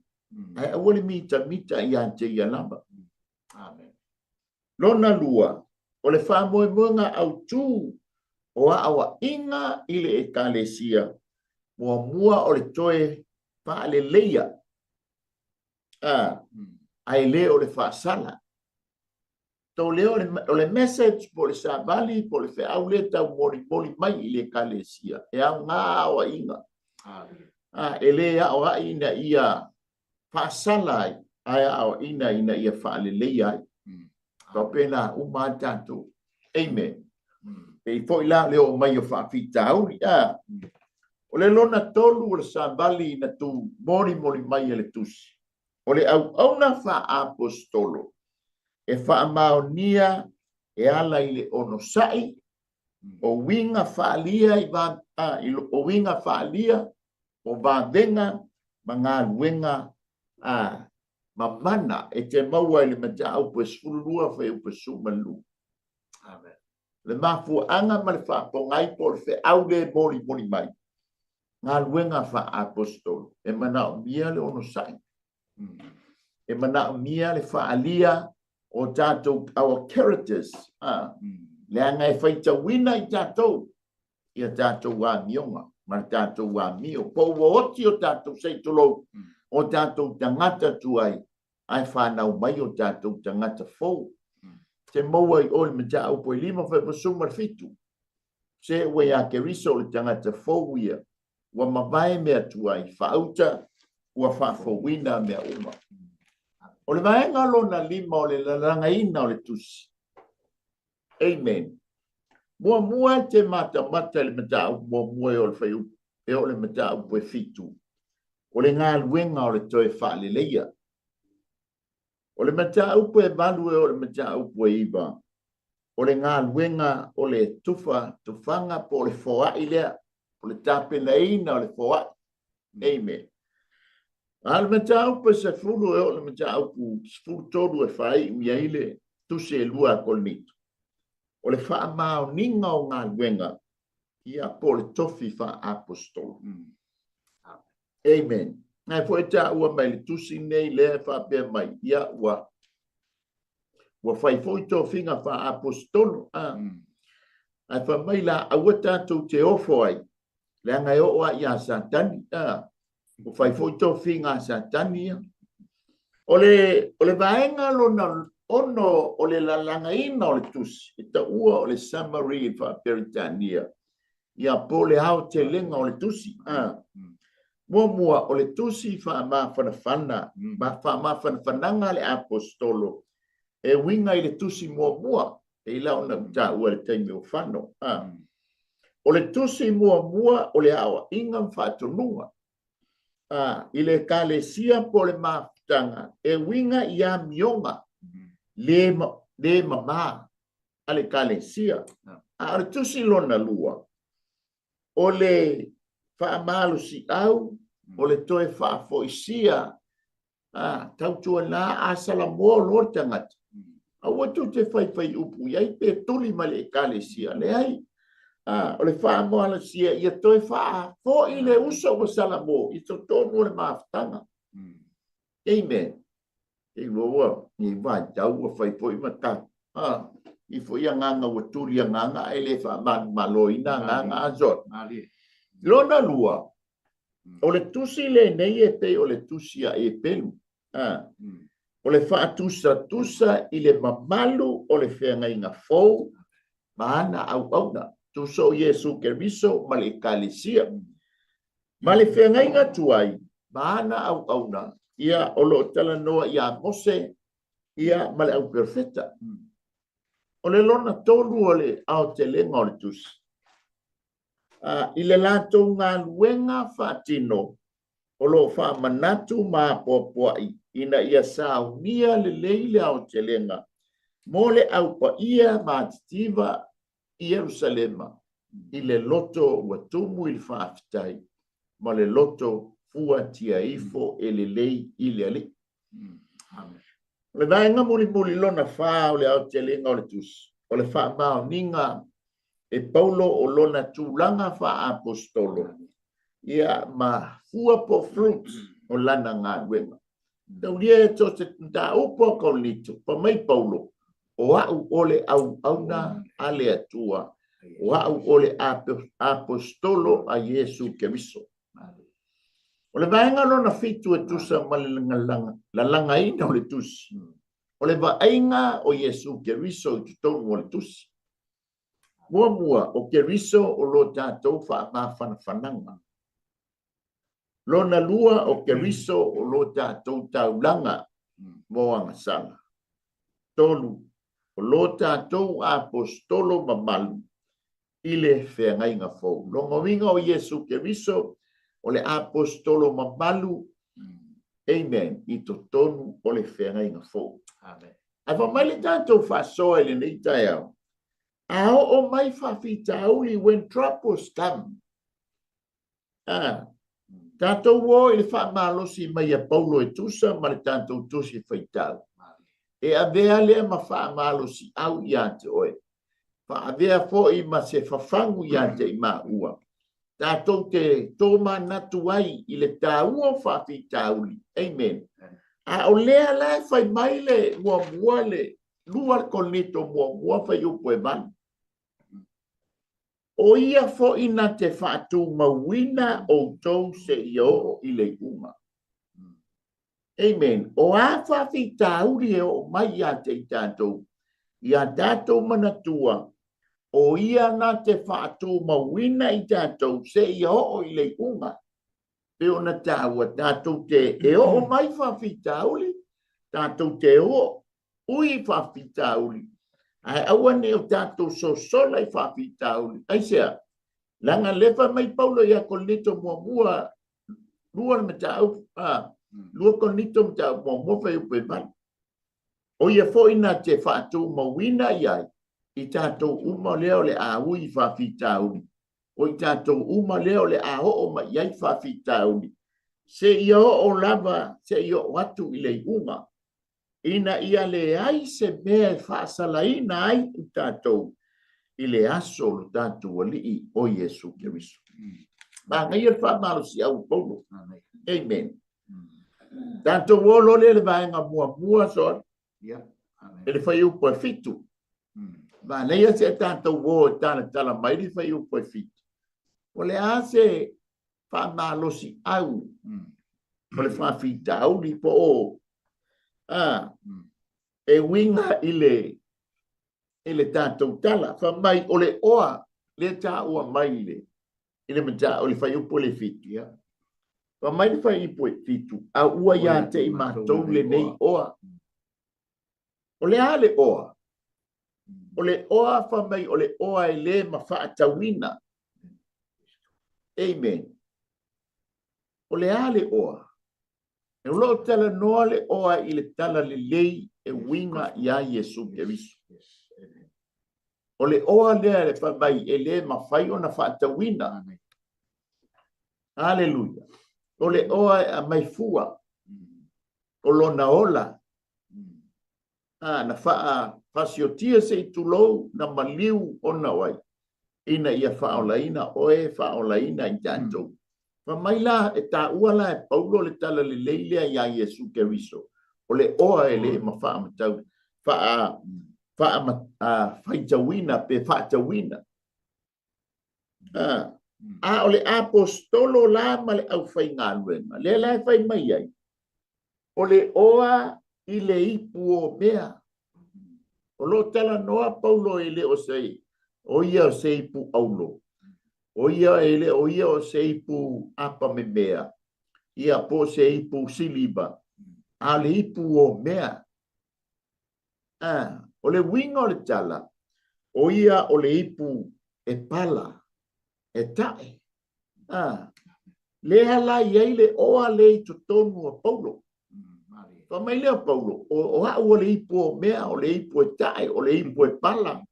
ae aua le mitamita ia te ia lava. Amen. Lona lua, o le faamoemoega autū o aoaiga i le Ekalesia, muamua o le toe faaleleia, ae le o le faasala. Tou lea o le, o le message po o le savali po o le feau lea e taumolimoli mai i le Ekalesia, e aoga aoaiga. A, e le aoai ina ia faasala ai, ae aoaina ina ia faaleleia ai. Faapena uma lava tatou. Amen. Pei foi la le oo mai o faafitauli. A, o le lona tolu o le savali na tumolimoli mai e le tusi, o le auauna faa-aposetolo e faamaonia e ala i le onosai, o uiga faaalia i va, a, i, o uiga faaalia o vavega ma galuega a, ma mana e te maua i le mataupu e 12 fuaiupu 12. Amen. Le mafuaaga ma le faapogai po o le feau lea e molimoli mai, galuega faa-aposetolo, e manaomia le onosai. E manaomia le faaalia o tatou, our characters, a, leaga e faitauina i tatou ia tatou amioga ma le tatou amio, po ua oti o tatou sei tulou, o tatou tagata tuai, ae fanau mai o tatou tagata fou. Te maua i o i le mataupu e 5 fuaiupu 17, se ua iā Keriso o le tagata fou ia, ua mavae mea tuai, faauta ua faafouina mea uma. O le vaega lona lima o le lalagaina o le tusi. Amen. Muamua e te matamata i le mataupu muamua e oo i le fuaiupu e oo i le mataupu e fitu, o le galuega o le toe faaleleia. O le mataupu e 8 e oo i le mataupu e 9, o le galuega o le tufa, tufaga po o le foai lea, o le tapenaina o le foai. Amen. A o le mataupu e 10 e oo i le mataupu 13 e faaiu i ai le tusi e 2 a Korinito, o le faamaoniga o galuega, ia, po o le tofi faa-aposetolo. Amen. Ae foi e taua mai le tusi nei lea e faapea mai, ia, ua ua fai foi tofiga faa-aposetolo. A. Ae fai mai la, aua tatou te ofo ai, leaga e oo lava ia Satani. A. Ua fai foi tofiga a Satani ia. O le, o le vaega lona ono o le lalagaina o le tusi, e taua o le summary i faa-Peretania, ia po o le aotelega o le tusi. A. Muamua, o le tusi faamafanafana, ma faamafanafanaga a le Aposetolo e uiga i le tusi muamua, e pei la ona ou taua i le taimi o Fano. A. O le tusi muamua o le aoaiga ma faatonuga a, i le Ekalesia po o le mafutaga e uiga i amioga le, le mamā a le Ekalesia. A o le tusi lona lua, o le faamalosiau, o le toe faafoisia, a, tautuana a salamoa loa le tagata, aua tou te faifai upu i ai pe tuli mai le Ekalesia. Leai. A, o le faamalosia ia toe faafoi le uso ua salamo i totonu o le mafutaga. Amen. Te iloa ua nei vaitau ua fai foi ma ta a i foi agaga ua tuli agaga ae le faamalumalōina agaga a John. Lona lua, o le tusi lenei e pei o le tusi a Epelu, a o le faatusatusa i le mamalu o le feagaiga fou ma ana auauna, tusa o Iesu Keriso ma le Ekalesia. Ma le feagaiga tuai ma ana auauna, ia, o lo o talanoa ia Mose, ia, ma le auperofeta. O le lona tolu o le aotelega o le tusi, a, i le latou galuega faatino, o lo o faamanatu ma apoapoai ina ia saunia lelei le aotelega mo le Au Paia Matitiva i Ierusalema i le loto ua tumu i le faafetai ma le loto fuatia ifo e lelei i le Alii. O le vaega mulimuli lona fa o le aotelega o le tusi, o le faamaoniga e Paulo o lona tulaga faa-aposetolo, ia, ma fua po o fruits o lana galuega. Taulia e so se mataupu a Korinito, fai mai Paulo, o au o le auauna a le Atua, o au o le aposetolo a Iesu Keriso. O le vaega lona fitu e tusa ma le lalagaina o le tusi, o le vaaiga o Iesu Keriso i totonu o le tusi. Muamua, o Keriso o lo tatou faamafanafanaga. Lona lua, o Keriso o lo tatou taulaga mo agasala. Tolu, o lo tatou aposetolo mamalu i le feagaiga fou. Lona uiga o Iesu Keriso o le aposetolo mamalu, amen, i totonu o le feagaiga fou. Amen. Ae fai mai le tatou faasoa i lenei taeao, a oo mai faafitauli, when troubles come, a, tatou o i le faamalosi mai a Paulo e tusa ma le tatou tusi faitau. E avea lea ma faamalosiau ia te oe, faaavea foi ma se fafagu ia te i maua, tatou te tomanatu ai i le taua o faafitauli. Amen. A o lea la e fai mai le muamua le 2 Korinito muamua fuaiupu e 8. O ia foi na te faatumauina outou seia oo i le iuga. Amen. O a faafitauli e oo mai ia te i tatou, ia tatou manatua, o ia na te faatumauina i tatou seia oo i le iuga. Pei ona taua, tatou te e oo mai faafitauli, tatou te oo ui faafitauli. Ae aua ne i o tatou sosola i faafitauli. Aisea? Leaga lea fai mai Paulo ia Korinito muamua lua le mataupu, 2 Korinito mataupu muamua fuaiupu e 8. O ia foi na te faatumauina i ai i tatou uma lea o le a ui i faafitauli, o i tatou uma lea o le a oo mai i ai faafitauli, seia oo lava, seia oo atu i le iuga, ina ia leai se mea e faasalaina ai i tatou i le aso o lo tatou Alii o Iesu Keriso. Manaia le faamalosiau o Paulo. Amen. Tatou o loa lea i le vaega muamua, Soali. I le fuaiupu e 7. Manaia se tatou o e talatala mai le fuaiupu e 7. O le a se faamalosiau o le faafitauli po o e uiga i le i le tatou tala. Fai mai o le oa lea taua mai i le i le mataupu le fuaiupu le 7. Ia. Fai mai le fuaiupu e 7, a ua ia te i matou lenei oa. O le a le oa? O le oa fai mai o le oa e le mafaatauina. Amen. O le a le oa? O lo o talanoa le oa i le tala lelei e uiga iā Iesu Keriso. O le oa lea e fai mai e le mafai ona faatauina. Aleluia. O le oa e aumai fua o lona ola. Na faafasiotia se i tulou, na maliu ona o ai, ina ia faaolaina oe, faaolaina i tatou. Fai mai la, e taua la e Paulo le tala lelei lea iā Iesu Keriso, o le oa e le mafaamatau, faa, faafaitauina pe faatauina. A o le aposetolo la ma le aufaigaluega, lea la e fai mai ai, o le oa i le ipu o mea. O lo o talanoa Paulo e le o se, o ia o se ipu auro, o ia e le o ia o se ipu apamemea, ia po o se ipu siliva, a o le ipu o mea. O le uiga o le tala, o ia o le ipu e pala, e tae. Lea la i ai le oa lea i totonu o Paulo. Fai mai lea o Paulo, o au o le ipu o mea, o le ipu e tae, o le ipu e pala.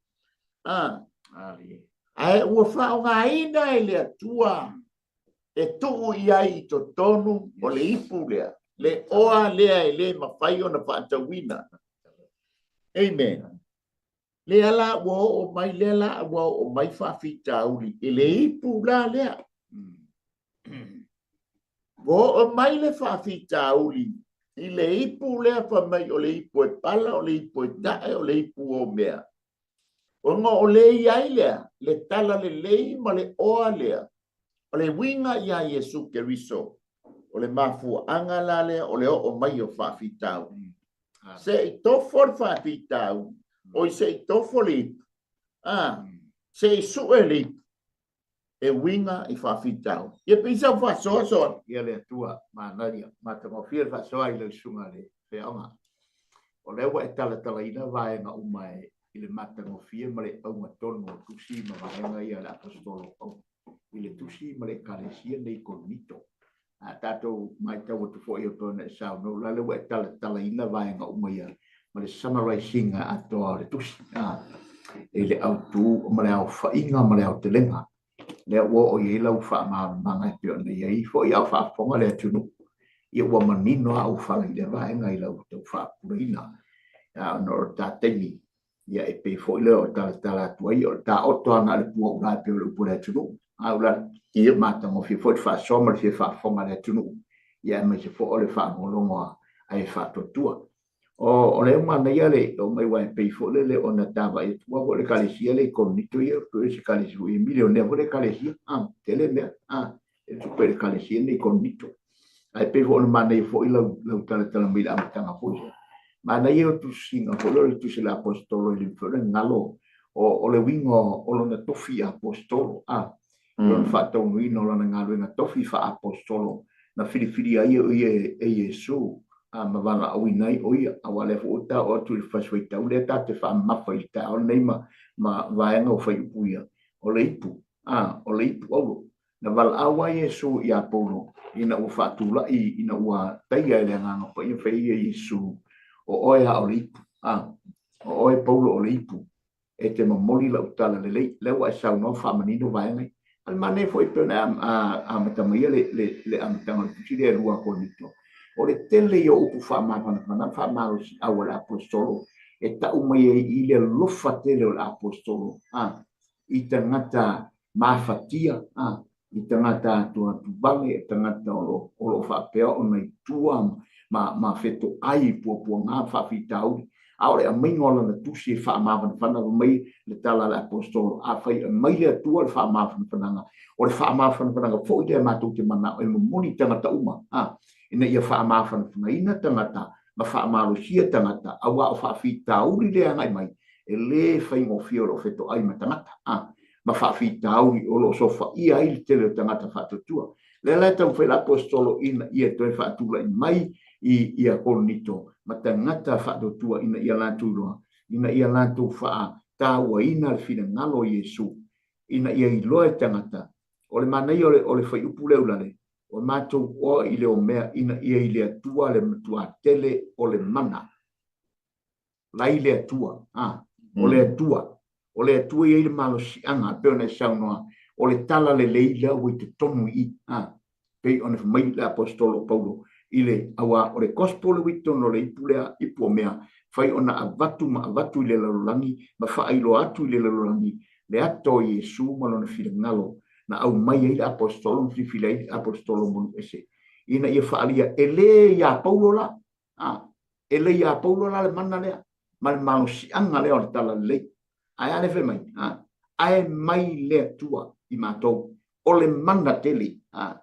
Ae ua faaaogaina e le Atua e tuu i ai i totonu o le ipu lea, le oa lea e le mafai ona faatauina. Amen. Lea la ua oo mai, lea la ua oo mai faafitauli i le ipu la lea. Ua oo mai le faafitauli i le ipu lea fai mai o le ipu e pala, o le ipu e tae, o le ipu o mea. Ona o le i ai lea, le tala lelei ma le oa lea, o le uiga iā Iesu Keriso, o le mafuaaga la lea o le oo mai o faafitauli. Se i tofo le faafitauli, oi se i tofo le ipu, a, se i sue le ipu, e uiga i faafitauli. Ia pei sau faasoa soa. Ia le Atua, manaia, matagofie le faasoa i lau susuga i le Feaoga. O lea ua e talatalaina vaega uma e i le matagofie ma le auga tonu o tusi ma vaega ia a le Aposetolo o Paulo i le tusi ma le Ekalesia nei i Korinito. A tatou matau atu foi e pei ona e saunoa, o la ua e talatalaina vaega uma ia ma le summarise ina atoa o le tusi i le autu ma le aofaiga ma le aotelega. Lea ua oo i ai lau faamalamalamaga e pei ona i ai foi a o faafofoga le atunuu. Ia ua manino lava auofala i lea vaega i lau tau faapupulaina. Ona o le ta taimi, ia e pei foi lea o talatala atu ai, o le taoto lava na o le pua ula e pei o le upu a le atunuu. A ula, ia matagofie foi le faasoa ma le fia faafofoga a le atunuu, ia aemaise foi o le faalogologo a e faatuatua. O lea ua manaia le oo mai aua e pei foi lele ona ta vaai atu aua foi le Ekalesia lea i Korinito ia, pei o se Ekalesia foi e milionea foi le Ekalesia, a, tele mea, a, e tupe i le Ekalesia nei i Korinito. Ae pei foi ona manaia foi lau, lau talatala mai i le amataga foi. Manaia o tusiga foi lea o le tusi a le Aposetolo e le mafai ona galo o le uiga o lona tofi Aposetolo, a, lona faataunuuina o lana galuega tofi faa-Aposetolo na filifilia ai o ia e Iesu. A ma valaauina ai ʻo ia, aua lea foi ua ta oo atu i le fasi faitau lea ta te faamamafa i le taeao lenei ma ma vaega o fuaiupu ia, o le ipu, a, o le ipu auro. Na valaau a Iesu iā Paulo ina ua faatulaʻi ina ua taia e le Agaga Paia fai ai ia Iesu, O oe a o le ipu, a, o oe Paulo o le ipu, e te momoli lau tala lelei. Lea ua e saunoa faamanino vaega ia. A o le manaia foi e pei ona e amata maia le amataga o le tusi lea e 2 a Korinito, o le tele ia o upu faamafanafana ma faamalosiau a le Aposetolo e tau mai ai i le alofa tele o le Aposetolo i tagata mafatia, i tagata atuatuvale, i tagata o lo o faapea ona i tua ma fetoai i puapuaga ma faafitauli. A o le aumaiga o lana tusi e faamafanafana fai mai le tala a le Aposetolo, afai e aumai le Atua le faamafanafanaga, o le faamafanafanaga foi lea matou te manao e momoli i tagata uma, ina ia faamafanafanaina tagata ma faamalosia tagata, aua o faafitauli lea e agai mai, e le faigofie o lo o fetoai ma tagata. Ma faafitauli o lo o sofaia ai le tele o tagata faatuatua. Lea la e taumafai le Aposetolo ina ia toe faatulai mai i ia Korinito ma tagata faatuatua ina ia latou iloa, ina ia latou faatauaina le finagalo o Iesu, ina ia iloa e tagata. O le manaia o le fuaiupu lea ulale, Ua matou oa i le omea ina ia i le Atua le matuā tele o le mana. Lai le Atua, a, o le Atua, o le Atua e i ai le malosiaga, e pei ona e saunoa, o le tala lelei lea ua i totonu i i, a, pei ona fai mai le Aposetolo o Paulo i le, aua o le Gospel lea ua i totonu o le ipu lea, ipu o mea, fai ona avatu ma avatu i le lalolagi ma faailoa atu i le lalolagi le ato o Iesu ma lona finagalo na aumai ai le Aposetolo ma filifili ai le Aposetolo manu ese, ina ia faaalia, e le iā Paulo la, A, e le iā Paulo la le mana lea, ma le malosiaga lea o le talalelei. Ae a lea fai mai? A, ae mai le Atua i matou, o le mana tele, a,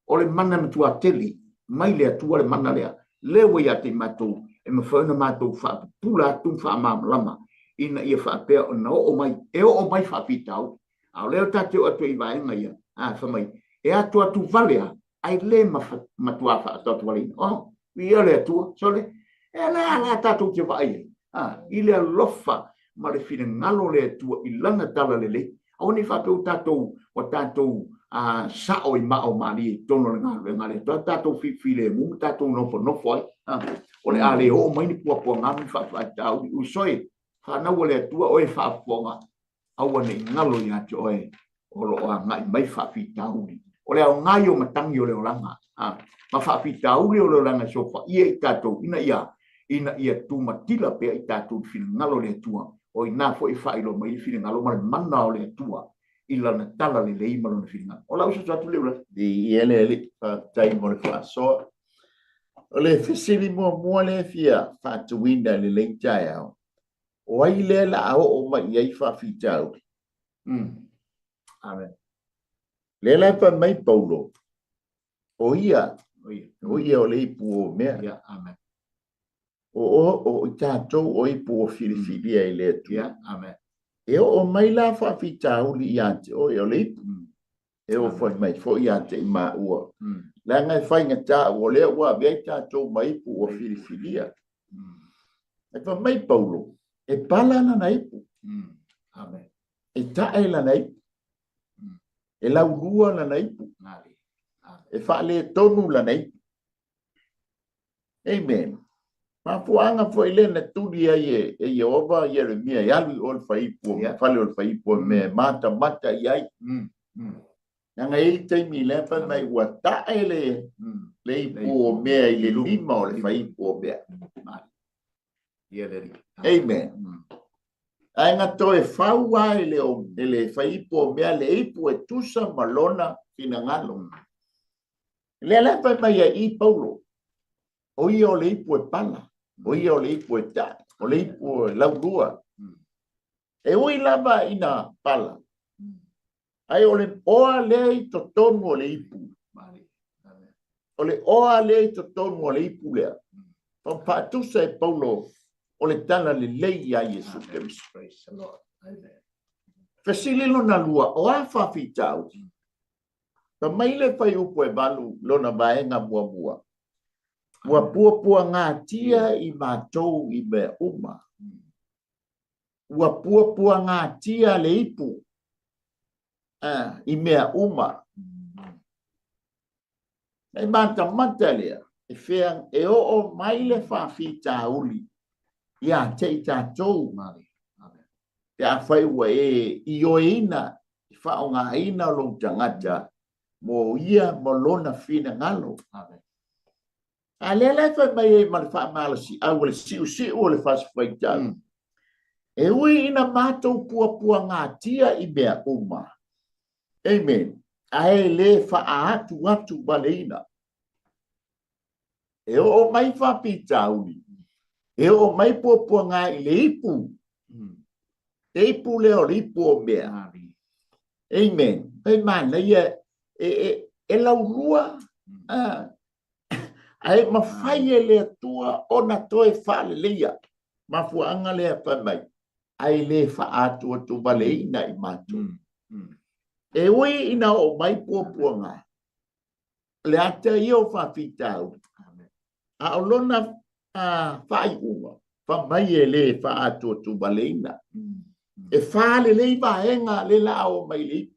o le mana matua tele, mai le Atua le mana lea, lea ua ia te i matou, e mafai ona matou faapupula atu ma faamalamalama, ina ia faapea ona oo mai, e oo mai faafitauli. A o lea ta te oo atu ai i vaega ia, a, fai mai, e atoato vale a, ae le matua faatoatoaleina. Oh, viia le Atua, sole, e le a la tatou te vaai ai, a, i le alofa ma le finagalo o le Atua i lana tala lelei. Aua ne i faapea ua tatou, ua tatou a, sao i maa o malie i totonu o le galuega a le Atua, tatou filifilemu ma tatou nofonofo ai, a, o le a le oo mai ni puapuaga ma ni faatauli. Uso e, fanau a le Atua, oe e faafofoga, aua ne i galo ia te oe o lo o agai mai faafitauli. O le aoga ia o matagi o le olaga, a, ma faafitauli o le olaga e sofaia i tatou ina ia, ina ia tumatila pea i tatou i le finagalo o le Atua, o i ina foi e faailoa mai le finagalo ma le mana o le Atua i lana tala lelei ma lona finagalo. O lau soso atu lea ula. Viia le Alii, faafetai mo le faasoa. O le fesili muamua lea e fia faatuina i lenei taeao, O ai lea la a oo mai i ai faafitauli? Amen. Lea la e fai mai Paulo, o ia, o ia o le ipu o mea. Yeah, amen. O, o, o i tatou o ipu o filifilia i le Atua. Yeah, amen. E oo mai la faafitauli ia te oe o le ipu. E oo foi mai foi ia te i maua. Leaga e faigata ua lea ua avea i tatou ma ipu ua filifilia. E fai mai Paulo, e pala lana ipu. Amen. E tae lana ipu. E laulua lana ipu. E faaletonu lana ipu. Amen. Mafuaaga foi lea na tuli ai e, e Ieova Ieremia e alu i o le faipu, yeah. fale o le faipu mm. me matamata i ai. Leaga e i ai le taimi lea fai mai ua tae le, le ipu o mea i le lima o le faipu o mea. Amen. Ae na toe fau lava e le, e le faipu o mea le ipu e tusa ma lona finagalo. Lea la e fai mai ai i Paulo, o ia o le ipu e pala, o ia o le ipu e tae, o le ipu e laulua. E ui lava ina pala, ae o le oa lea i totonu o le ipu. O le oa lea i totonu o le ipu lea. Faatusa e Paulo o le tala lelei iā Iesu Keriso. Fesili lona lua, o a faafitauli? Fai mai le fuaiupu e 8 lona vaega muamua. Ua puapuagatia i matou i mea uma. Ua puapuagatia le ipu i mea uma. E matamata lea, e fea e oo mai le faafitauli ia te i tatou, pe afai ua e ioeina e faaaogaina lou tagata mo ia ma lona finagalo. A lea la e fai mai ai ma le faamalosiau o le siusiu o le fasifaitau, e ui ina matou puapuagatia i mea uma, amen, ae le faaatuatu valeina. E oo mai faafitauli, e oo mai puapuaga i le ipu, le ipu lea o le ipu o mea. Amen. E manaia e laulua, ae mafai e le Atua ona toe faaleleia. Mafuaaga lea fai mai, ae le faaatuatuvaleina i matou. E ui ina oo mai puapuaga, o le ata ia o faafitauli, a o lona faaiuga, fai mai e le faaatuatuvaleina. E faalelei vaega le la oo mai le ipu.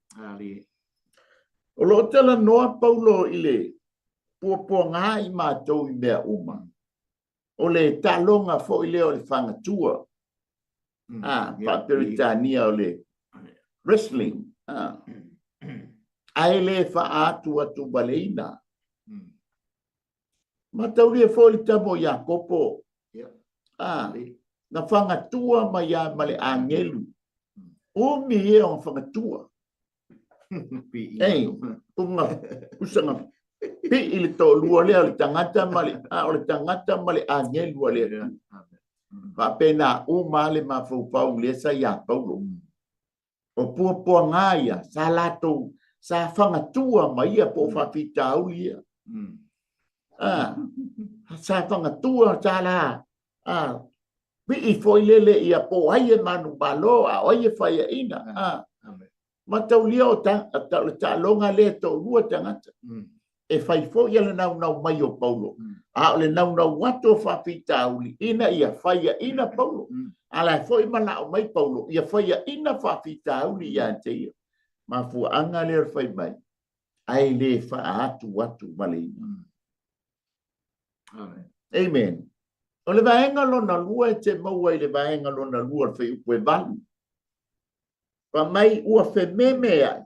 O lo o talanoa Paulo i le puapuaga i matou i mea uma. O le taaloga foi lea o le fagatua, faa-Peretania o le wrestling, ae le faaatuatuvaleina. Mataulia foi le tama o Iakopo, na fagatua mai lava ma le agelu. Umi ia ona fagatua. Ei, uga, usaga pii le toalua lea o le tagata ma le, o le tagata ma le agelu a le Atua. Faapena uma le mafaufau lea sa ia Paulo. O puapuaga ia sa latou sa fagatua ma ia po o faafitauli ia. Sa fagatua sa la pii foi lele ia po o ai e manumalo a o ai e faiaina. Mataulia o le taaloga lea e toalua tagata. E fai foi le naunau mai o Paulo, a o le naunau atu o faafitauli ina ia faiaina Paulo. A la e foi manao mai Paulo ia faiaina faafitauli ia te ia. Mafuaaga lea o le fai mai, ae le faaatuatuvaleina. Amen. O le vaega lona lua e te maua i le vaega lona lua o le fuaiupu e 8. Fai mai ua fememeai,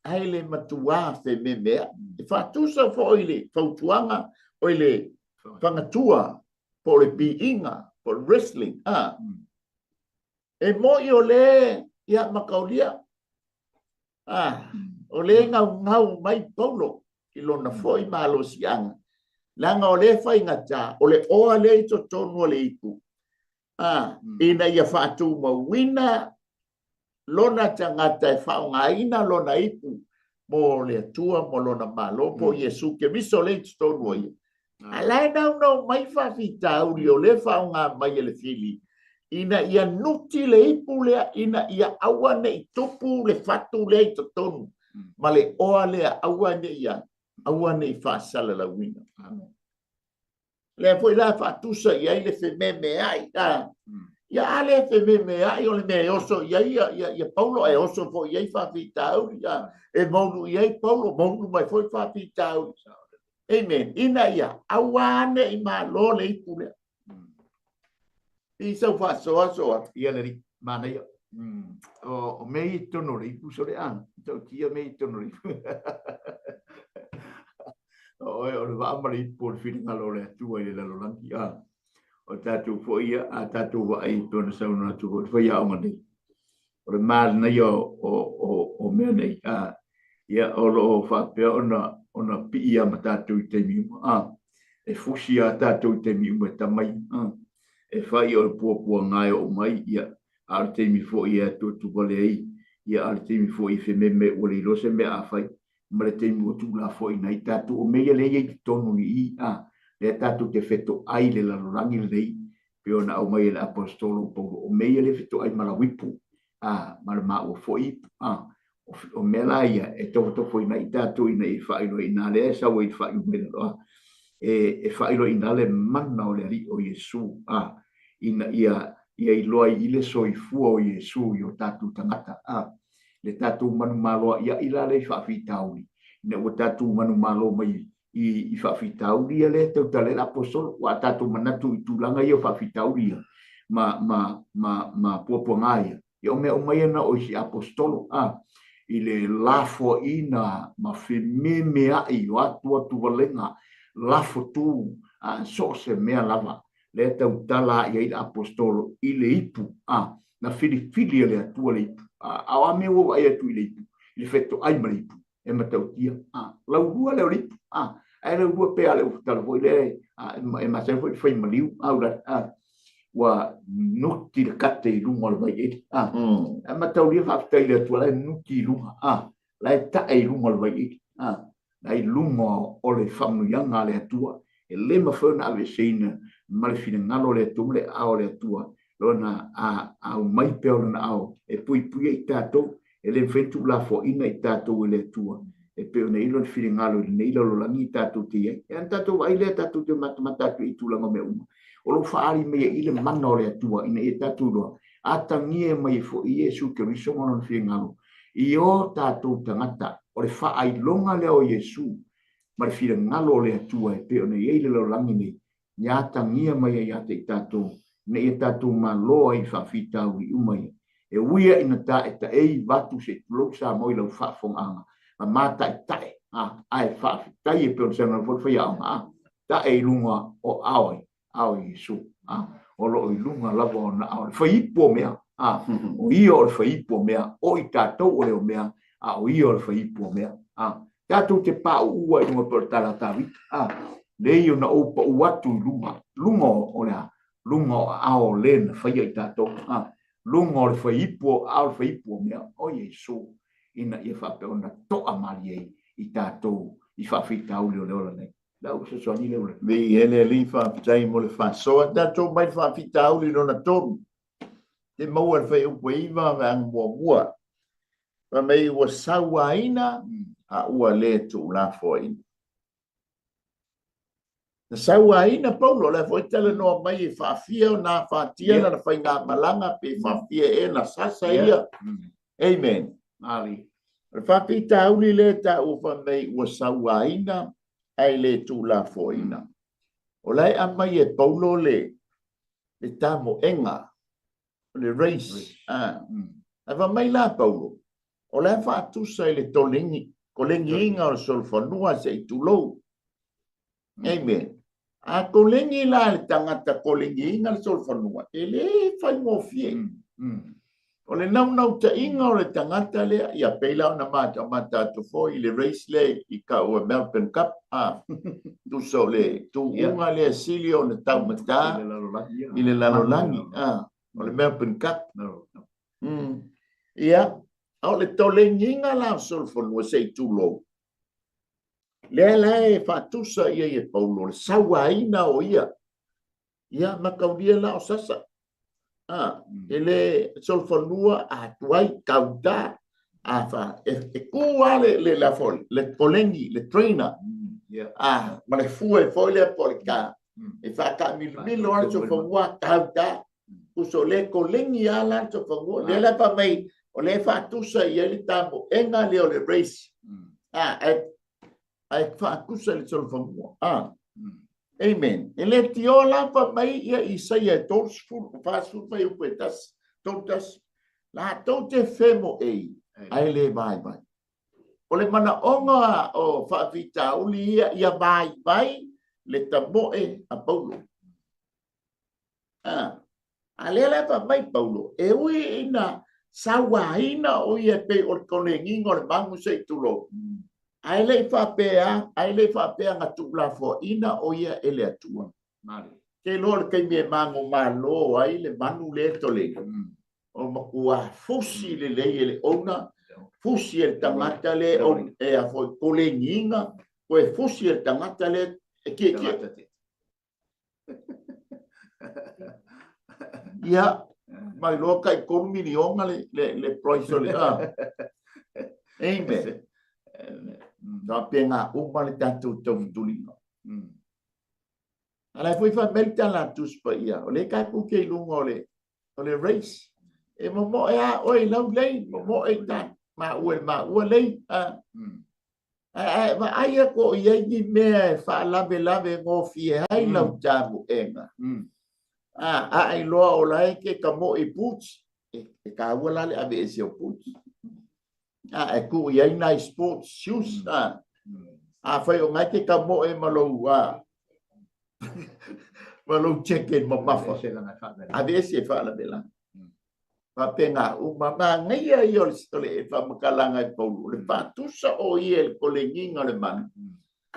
ae le matuā fememeai. E faatusa foi i le fautuaga o le fagatua po o le piiga po o le wrestling. E moi o le ia mataulia, o le gaugau mai Paulo i lona foi malosiaga, leaga o le faigata o le oa lea i totonu o le ipu, ina ia faatumauina lona tagata e faaaogaina lona ipu mo le Atua mo lona Malo po o Iesu Keriso lea i totonu o ia. A la e naunau mai faafitauli o lea faaaoga mai e le fili ina ia nuti le ipu lea ina ia aua ne i tupu le fatu lea i totonu ma le oa lea aua ne i aua ne i faasalalauina. Lea foi la faatusa i ai le fememeai. Ia a le fememeai o le mea e oso i ai ia Paulo, e oso foi i ai faafitauli. E maunu i ai Paulo, maunu mai foi faafitauli. Amen. Ina ia aua ne i malo le ipu lea. I sau faasoasoa. Ia le manaia. O mea i totonu o le ipu sole a. Tautia mea i totonu o le ipu. O oe o le vaa ma le ipu o le finagalo o le Atua i le lalolagi. A o tatou foi ia, a tatou vaai e pei ona saunoa atu foi i le faiaoga nei, o le manaia o mea nei, a ia o lo o faapea ona pii lava ma tatou i taimi uma. A e fusi lava tatou i taimi uma e tama ia. A e fai o le puapuaga e oo mai, ia a o le taimi foi e atuatuvale ai, ia a o le taimi foi e fememe ua le iloa se mea a fai, ma le taimi ua tuulafoaiina ai tatou. O mea ia lea e i ai i totonu i i, a, lea tatou te fetoai i le lalolagi lenei, pei ona aumai e le Aposetolo o Paulo, o mea ia lea e fetoai ma lau ipu, a, ma le maua foi ipu, a. O mea la ia e tofotofoina ai tatou ina ia faailoa i ina lea e sau ai i le faaiuga i lalo, a. e faailoaina le mana o le Alii o Iesu, a, ina ia ia iloa ai i le soifua o Iesu i o tatou tagata, a, le tatou manumaloa'ia'i la lea i faafitauli, ina ua tatou manumalo mai i faafitauli ia lea e tautala ai le Aposetolo, aua a tatou manatu i tulaga ia o faafitauli ia ma, ma, ma, ma puapuaga ia, ia o mea uma ia na o isi Aposetolo, a, i le lafoaiina ma fememea'i o atuatuvalega, lafotu, a, so o se mea lava lea e tautala i ai le Aposetolo i le ipu, a, na filifili e le Atua le ipu, a, a o a mea ua vaai atu i le ipu, i le fetoai ma le ipu, e matautia, a, laulua lea o le ipu, a, ae laulua pei lava o le tala foi lea, a, e masani foi le fai maliu, a, ula, a, ua nuti le kate i luga o le vaieli, a, ae mataulia faafetai i le Atua la e nuti i luga, a, la e tae i luga o le vaieli, a, la i luga o le faamanuiaga a le Atua, e le mafai ona aveeseina ma le finagalo o le Atua ma le aao o le Atua, lona aumai pea o lona ao e puipuia i tatou, e le mafai ona tuulafoaiina i tatou e le Atua, e pei ona i ai lona finagalo i lenei lalolagi tatou te i ai. E ana tatou vaai lea tatou te matamata atu i tulaga o mea uma, o lo o faaali mai ai i le mana o le Atua ina ia tatou iloa, atagia mai ai foi Iesu Keriso ma lona finagalo i o tatou tagata. O le faailoga lea o Iesu ma le finagalo o le Atua e pei ona i ai le lalolagi nei, ia atagia mai ai ia te i tatou, ina ia tatou malo ai i faafitauli uma ia. E ui a ina taetaei vatu se i tulou Samoa i lau faafofogaaga ma mataitae, a, ae faafetai e pei ona saunoa foi le faiaoga, a, tae i luga o aao ai, aao o Iesu, a, o lo o i luga lava ona aao, le faiipu o mea, a, o ia o le faiipu o mea, o i tatou o le o mea, a o ia o le faiipu o mea, a, tatou te pauu ai i luga pei o le tala a Tavita, a, leai ona ou pau atu i luga, luga o le a? Luga o aao o le na faia i tatou, a, luga o le faiipu o aao o le faiipu o mea, o Iesu, ina ia faapea ona toa malie ai i tatou i faafitauli o le ola nei. Lau fesoasoani lea ua. Viia le Alii, faafetai mo le faasoa. Tatou mai le faafitauli lona tolu. Te maua le fuaiupu e 9 vaega muamua. Fai mai ua sauaina a ua le tuulafoaiina. Na sauaina Paulo, o lea foi talanoa mai e faafia ona afatia lana faigamalaga pe faafia ea na sasa ia. Amen. Ali. O le faafitauli lea e taua fai mai ua sauaina ae le tuulafoaiina. O la e aumai e Paulo le tamoega o le race. A. Ae fai mai la Paulo, o la e faatusa i le tolegi, kolegiina o le solofanua se i tulou. Amen. A kolegi la le tagata kolegiina le solofanua, e le faigofie. O le naunautaiga o le tagata lea, ia pei la ona matamata atu foi i le race lea i taua Melbourne Cup, a, tusa o le tuuga lea sili ona taumata i le lalolagi, a, o le Melbourne Cup. Ia, a o le tolegiga la o solofanua se i tulou, lea la e faatusa i ai e Paulo le sauaina o ia. Ia, mataulia la o sasa. A, e le solofanua a tuai kauta a fa e, e ku a le le la foi le kolegi le trainer. A ma le fue foi le po le ka e fa ka milomilo a le solofanua kauta. Uso le kolegi a la le solofanua le la fa mai o le faatusa i ai le tamoega lea o le race. A e ae faatusa i le solofanua. A. Amen. E le tioa lava mai ia Isaia e 30, 40 fuaiupu e tasi, 31. Latou te femoei, ae le vaivai. O le manaoga o faafitauli ia, ia vaivai le tamoe a Paulo. A, a lea la e fai mai Paulo, e ui ina sauaina o ia e pei o le tolegiga o le magu se i tulou, ae le i faapea, ae le i faapea na tuulafoaiina o ia e le Atua. Te iloa o le taimi e manumalo ai le manu lea e tolegi, o matua fusi lelei e le owner, fusi e le tagata lea e a foi tolegiina, toe fusi e le tagata lea e tietie. Ia, mai loa tai tolu miliona le, le, le price o le a. Amen. Faapena uma le tatou taufetuliga. A la e foi fai mai le tala a Tusi Paia, o lea tatou te i luga o le, o le race. E momoe a oe i lau lane, momoe i ta maua i maua lane. A, ae vaai atu o i ai ni mea e faalavelave gofie ai lau tamuega. A, a iloa o la e te tamoe i boots, e, e taua la le aveese o boots. A, e tuu i ai nai sports shoes. A, afai o na e te tamoe ma lou, a, ma lou jacket mamafa, aveese e faalavelave. Faapena uma, manaia ia o le faamatalaga e Paulo, o le faatusa o ia i le kolegiga o le manu,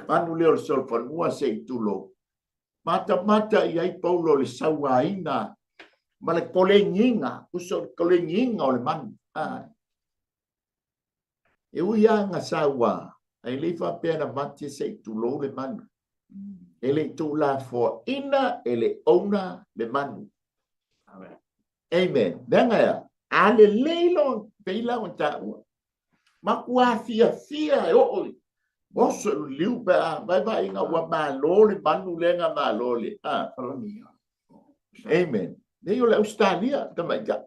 manu lea o le solofanua se i tulou. Matamata i ai Paulo i le sauaina ma le kolegiga, tusa o le kolegiga o le manu. A, e ui lava ina saua, ae le i faapea na mate se i tulou le manu. E le i tuulafoaina e le owner le manu. Amen. Amen. Leaga e a? A lelei lo pei la ua taua. Matua fiafia e oo i oso i le liu pe a vaivaiga ua malo le manu lea na malo le a. Amen. Nei o le Australia tamaitai.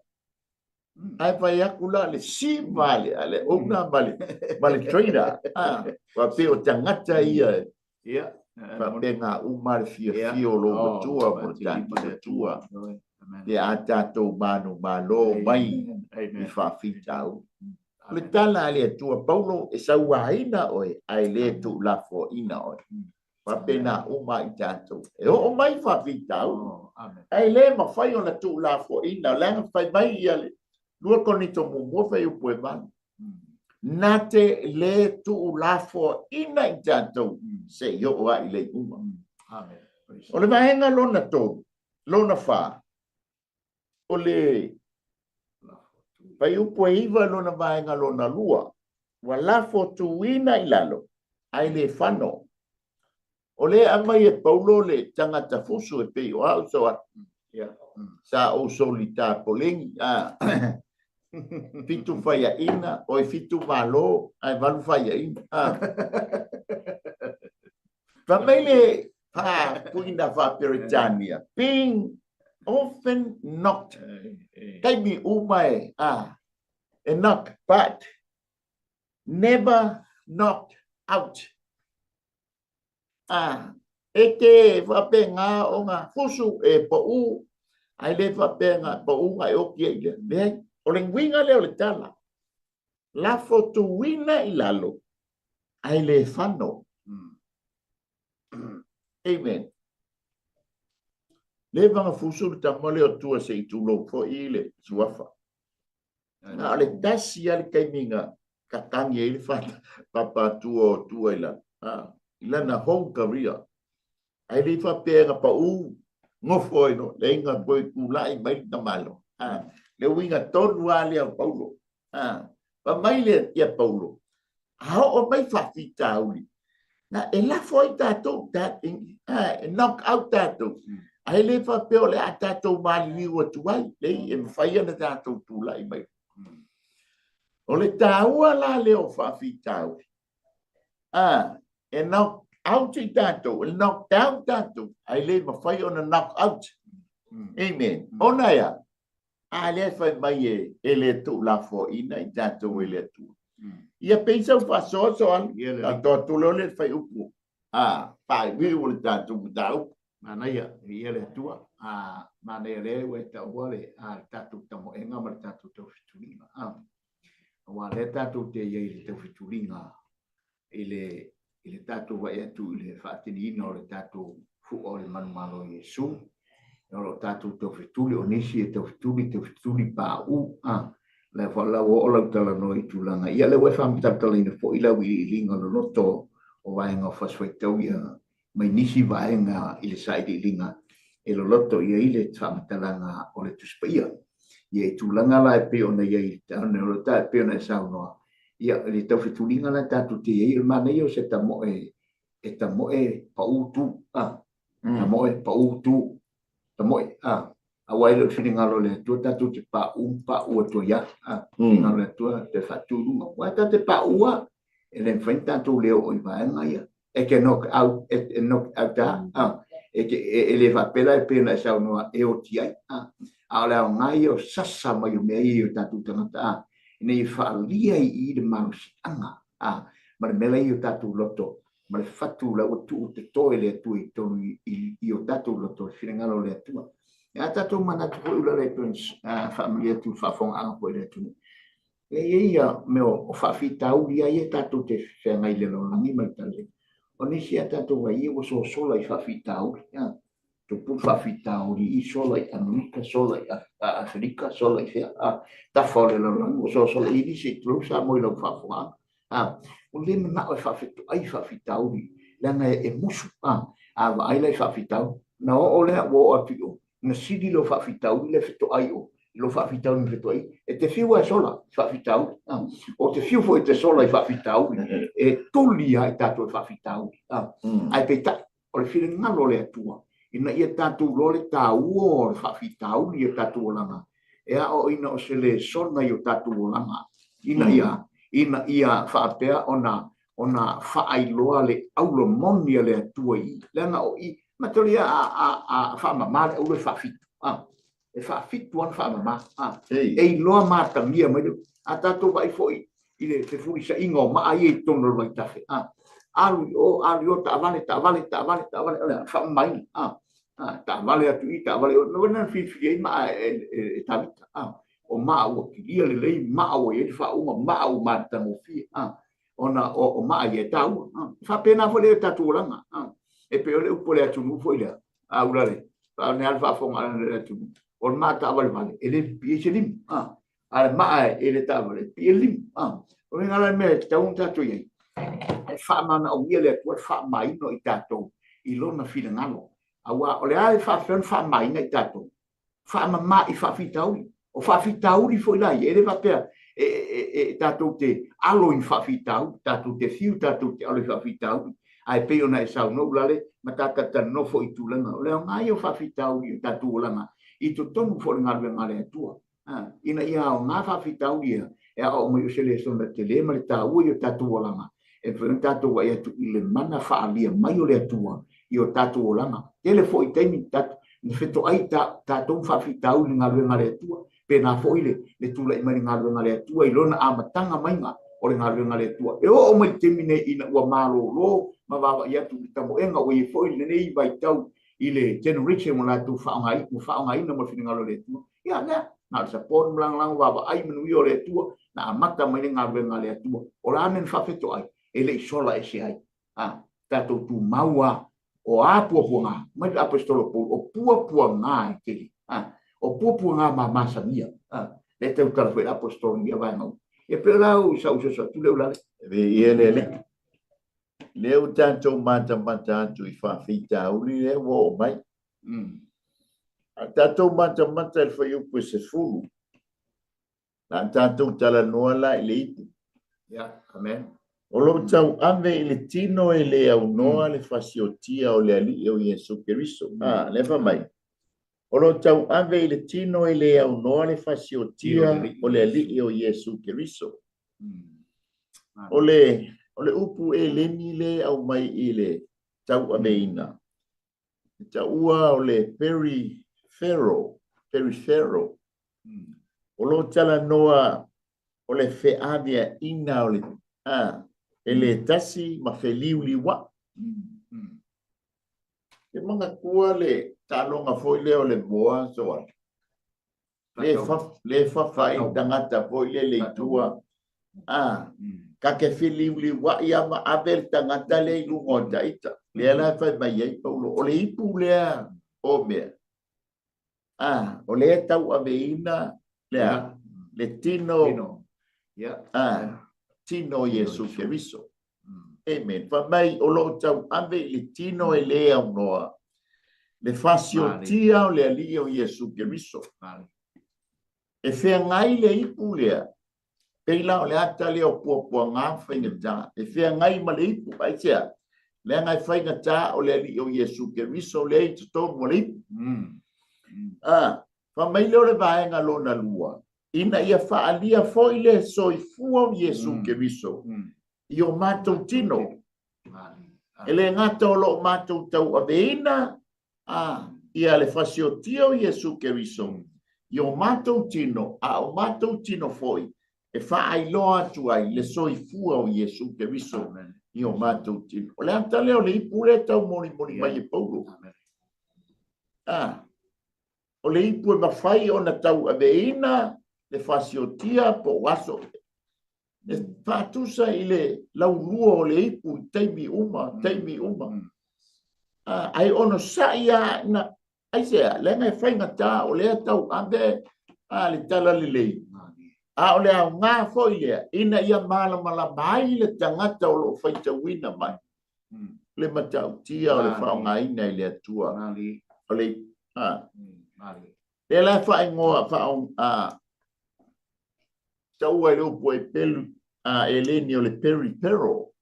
Ae fai atu la le siva le a le owner ma le ma le trainer. Ah, faapea o tagata ia Ia. Faapena uma le fiafia o lou matua ma le tatou Atua pe a tatou manumalo mai i faafitauli. O le tala a le Atua, Paulo, e sauaina oe ae le tuulafoaina oe. Faapena uma i tatou. E oo mai faafitauli, ae le mafai ona tuulafoaina, leaga fai mai ia le 2 Korinito muamua fuaiupu e 8. Na te le tuulafoaina i tatou se i oo ai i le iuga. O le vaega lona 3, lona 4, o le fuaiupu e 9 lona vaega lona 2, ua lafo tuina i lalo, ae le fano. O lea e aumai e Paulo le tagata fusu e pei o au so sa ou solita poleni a fitu faiaina oi fitu malo ae valu faiaina a fai mai le faapuina faa-Peretania being often knocked taimi uma e a e knock but never knocked out. A, e te faapena ona fusu e pau, ae le faapea na pau na e oti ai lea. Leai, o le uiga lea o le tala. Lafo tuina i lalo, ae le fano. Amen. Leva na fusu le tama lea o tua se i tulou foi le suafa. Na o le tasi lava le taimi na tatagi ai le fapatua o tua i lalo, i lana whole career. Ae le i faapea na pau nofo ai loa, leai na toe tulai mai le tamaloa. Le uiga tonu lava lea o Paulo. Fai mai le ia Paulo, a oo mai faafitauli, na e lafo ai tatou, e knock out tatou. Ae le faapea o le a tatou maliliu atu ai, leai, e mafai ona tatou tulai mai. O le taua la lea o faafitauli, e knock out i tatou, e knock down tatou, ae le mafai ona knock out. Amen. Ona e a? A lea e fai mai e le tuulafoaina i tatou e le Atua. Ia pei sau faasoa Soali, tatou atu lea o le fuaiupu a faaiuiu o le tatou mataupu. Manaia, viia le Atua. A manaia lea ua e taua le, a, le tatou tamoega ma le tatou taufetuliga. A, aua lea tatou te i ai i le taufetuliga i le, i le tatou vaai atu i le faatiniina o le tatou fua o le manumalo o Iesu. O lo o tatou taufetuli, o nisi e taufetuli, taufetuli pauu, a, lea foi la ua oo lau talanoa i tulaga ia, lea ua e faamatalatalaina foi le auiliiliga o loloto o vaega o fasi faitau ia mai nisi vaega i le sailiiliga e loloto i ai le faamatalaga o le Tusi Paia. Ia i tulaga la e pei ona i ai, e pei ona e saunoa, ia i le taufetuliga la tatou te i ai, o le manaia o se tamoe e tamoe pau tu, a, tamoe pau tu, tamoe, a, aua e le o le finagalo o le Atua tatou te paʻu paʻu atu ai lava, a, finagalo o le Atua toe faatu i luga, aua tatou te paʻu lava, e le mafai ona tatou le oo i vaega ia, e te knock out, e knock out lava, a, e E te, e, e le faapea la e pei ona e saunoa e oti ai, a, a o le aoga ia o sasa mai o mea ia i o tatou tagata, a, ina ia faaalia i i le malosiaga, a, ma le mea la i o tatou loto, ma le fatu la ua tuu totoe le Atua i totonu i, i, i o tatou loto, le finagalo o le Atua. E a tatou manatu foi ula le faamalie atu i le faafofogaaga foi i le atunuu. E i ai ia mea o faafitauli lava ia tatou te feagai i le lalolagi ma le talalelei. O nisi a tatou vaai ia ua sosola i faafitauli. Tupu faafitauli i sola i Amerika, sola i Aferika, sola i fea. Tafa o le lalolagi ua sosola i nisi, tulou Samoa i lau faafofogaaga. Ua le manao e faafetoai faafitauli, leaga e musu. A vaai la i faafitauli, na oo lea ua oo atu i o, na sili lou faafitauli lea fetoai o i lou faafitauli na fetoai, e te fiu lava e sola i faafitauli. O te fiu foi e te sola i faafitauli, e tuli lava i tatou e faafitauli. Ae peitai, o le finagalo o le Atua, ina ia tatou iloa le taua o le faafitauli i o tatou olaga, e aoaoina o se lesona i o tatou olaga, ina ia, ina ia faapea ona, ona faailoa le auro moni a le Atua i i. Leaga o i, matalia a, a, a faamama le auro e faafitu, a, e faafitu lava ona faamama, a, e iloa matagia mai le, a tatou vaai foi i le fefulisaiga o maa ia i totonu o le vaitafe, a, alu i o, alu i o, taavale, taavale, taavale, taavale, o le a, faamamaina, a, a, taavale atu i, taavale i o, mea foi lena na filifili ai maa e, e, e Tavita, a, o maa ua kilia lelei, maa ua i ai le faauuga, maa ua matagofie, a, ona o, o maa ia e taua, a. E faapena foi le tatou olaga, a. E pei o le upu a le atunuu foi lea, a ulale, faane le faafofoga a le atunuu, o le maa taavalevale, e le pipii ai se limu, a. A le maa e le taavale, e pipii ai le limu, a. O le uiga la le mea e tatau ona tatou i ai, e faamanaomia le Atua le faamamaina o i tatou i lona finagalo. Aua o le a e faapefea ona faamamaina i tatou? Faamama i faafitauli. O faafitauli foi la ia, e le faapea e, e, e, tatou te alo i ni faafitauli, tatou te fiu tatou te alo i faafitauli, ae pei ona e saunoa Ulale ma ta talatalanoa foi i tulaga, o le aoga ia o faafitauli i o tatou olaga i totonu foi o le galuega a le Atua. Ina ia aoga faafitauli ia e aoao mai o se lesona tele ma le taua i o tatou olaga, e mafai ona tatou vaai atu i le mana faaalia mai o le Atua i o tatou olaga. Tele foi taimi na fetoai tatou ma faafitauli i le galuega a le Atua, pena foi le, le tulai mai le galuega a le Atua i lona amataga maiga o le galuega a le Atua. E oo mai i le taimi nei ina ua malolo ma vaavaai atu i le tamoega ua i ai foi lenei vaitau i le generation ua latou faaaogaina mo le finagalo o le Atua. Ia lea, na o le support ma lagolago vaavaai manuia o le Atua, na amata mai le galuega a le Atua. O le a mea na faafetoai? E le i sola ese ai. A, tatou tumau a, o a puapuaga, mai le Aposetolo Paulo, o puapuaga e tele. A, o puapuaga mamasagia. A, lea e tautala foi le Aposetolo i ia vaega uma. Ia pei o la u sa usoso atu le ulale. Viia le Alii. Lea ua tatou matamata atu i faafitauli lea ua oo mai. A tatou matamata i le fuaiupu e 10, la tatou talanoa la i le ipu. Yeah, amen. O lo o tauave i le tino e le aunoa le fasiotia o le Alii o Iesu Keriso. A, lea fai mai. O lo o tauave i le tino e le aunoa le fasiotia o le Alii o Iesu Keriso. O le, o le upu eleni le aumai i le tauaveina, e taua o le perifero, perifero. O lo o talanoa o le feaveaina o le, a, e le tasi ma feliuliuai. E manatua le taaloga foi lea o le moa, Soala. Le le fafa i tagata foi lele i tua. A, ka te feliuliuai a ma ave le tagata lea i luga o taita. Lea la e fai mai ai Paulo, o le ipu lea o mea. A, o lea e tauaveina lea, le tino, a, tino o Iesu Keriso. Amen. Fai mai o lo o tauave i le tino e le aunoa le fasiotia o le Alii o Iesu Keriso. E feagai le ipu lea, pei la o le ata lea o puapuaga faigata, e feagai ma le ipu, aisea? Leaga e faigata o le Alii o Iesu Keriso lea i totonu o le ipu. Ah, fai mai lea o le vaega lona lua, ina ia faaalia foi le soifua o Iesu Keriso i o matou tino. E le gata o lo o matou tauaveina A, ia le fasiotia o Iesu Keriso i o matou tino a o matou tino foi e faailoa atu ai le soifua o Iesu Keriso i o matou tino. O le ata lea o le ipu lea e taumolimoli mai e Paulo. A, o le ipu e mafai ona tauaveina le fasiotia po o aso e faatusa i le laulua o le ipu i taimi uma, taimi uma. Ae onosai lava na, aisea, leaga e faigata o lea tauave a le talalelei. A o le aoga foi lea, ina ia malamalama ai le tagata o lo o faitauina mai le matautia o le faaaogaina e le Atua. O le, a, lea la e faaigoa, faa, taua i le upu e pelu a Eleni o le peripero,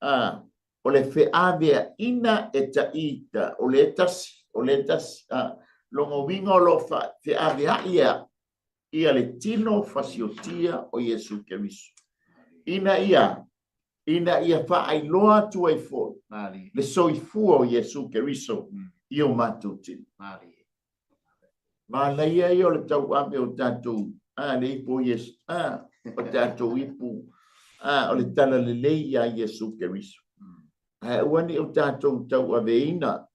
a, o le feaveaina e taita, o le tasi, o le tasi, a, lona uiga o lo o feaveai ia, ia le tino fasiotia o Iesu Keriso, ina ia, ina ia faailoa atu ai foi le soifua o Iesu Keriso i o matou tino. Manaia ia o le tauave o tatou a le ipu o Iesu a o tatou ipu a o le talalelei iā Iesu Keriso. Ae aua ne i o tatou tauaveina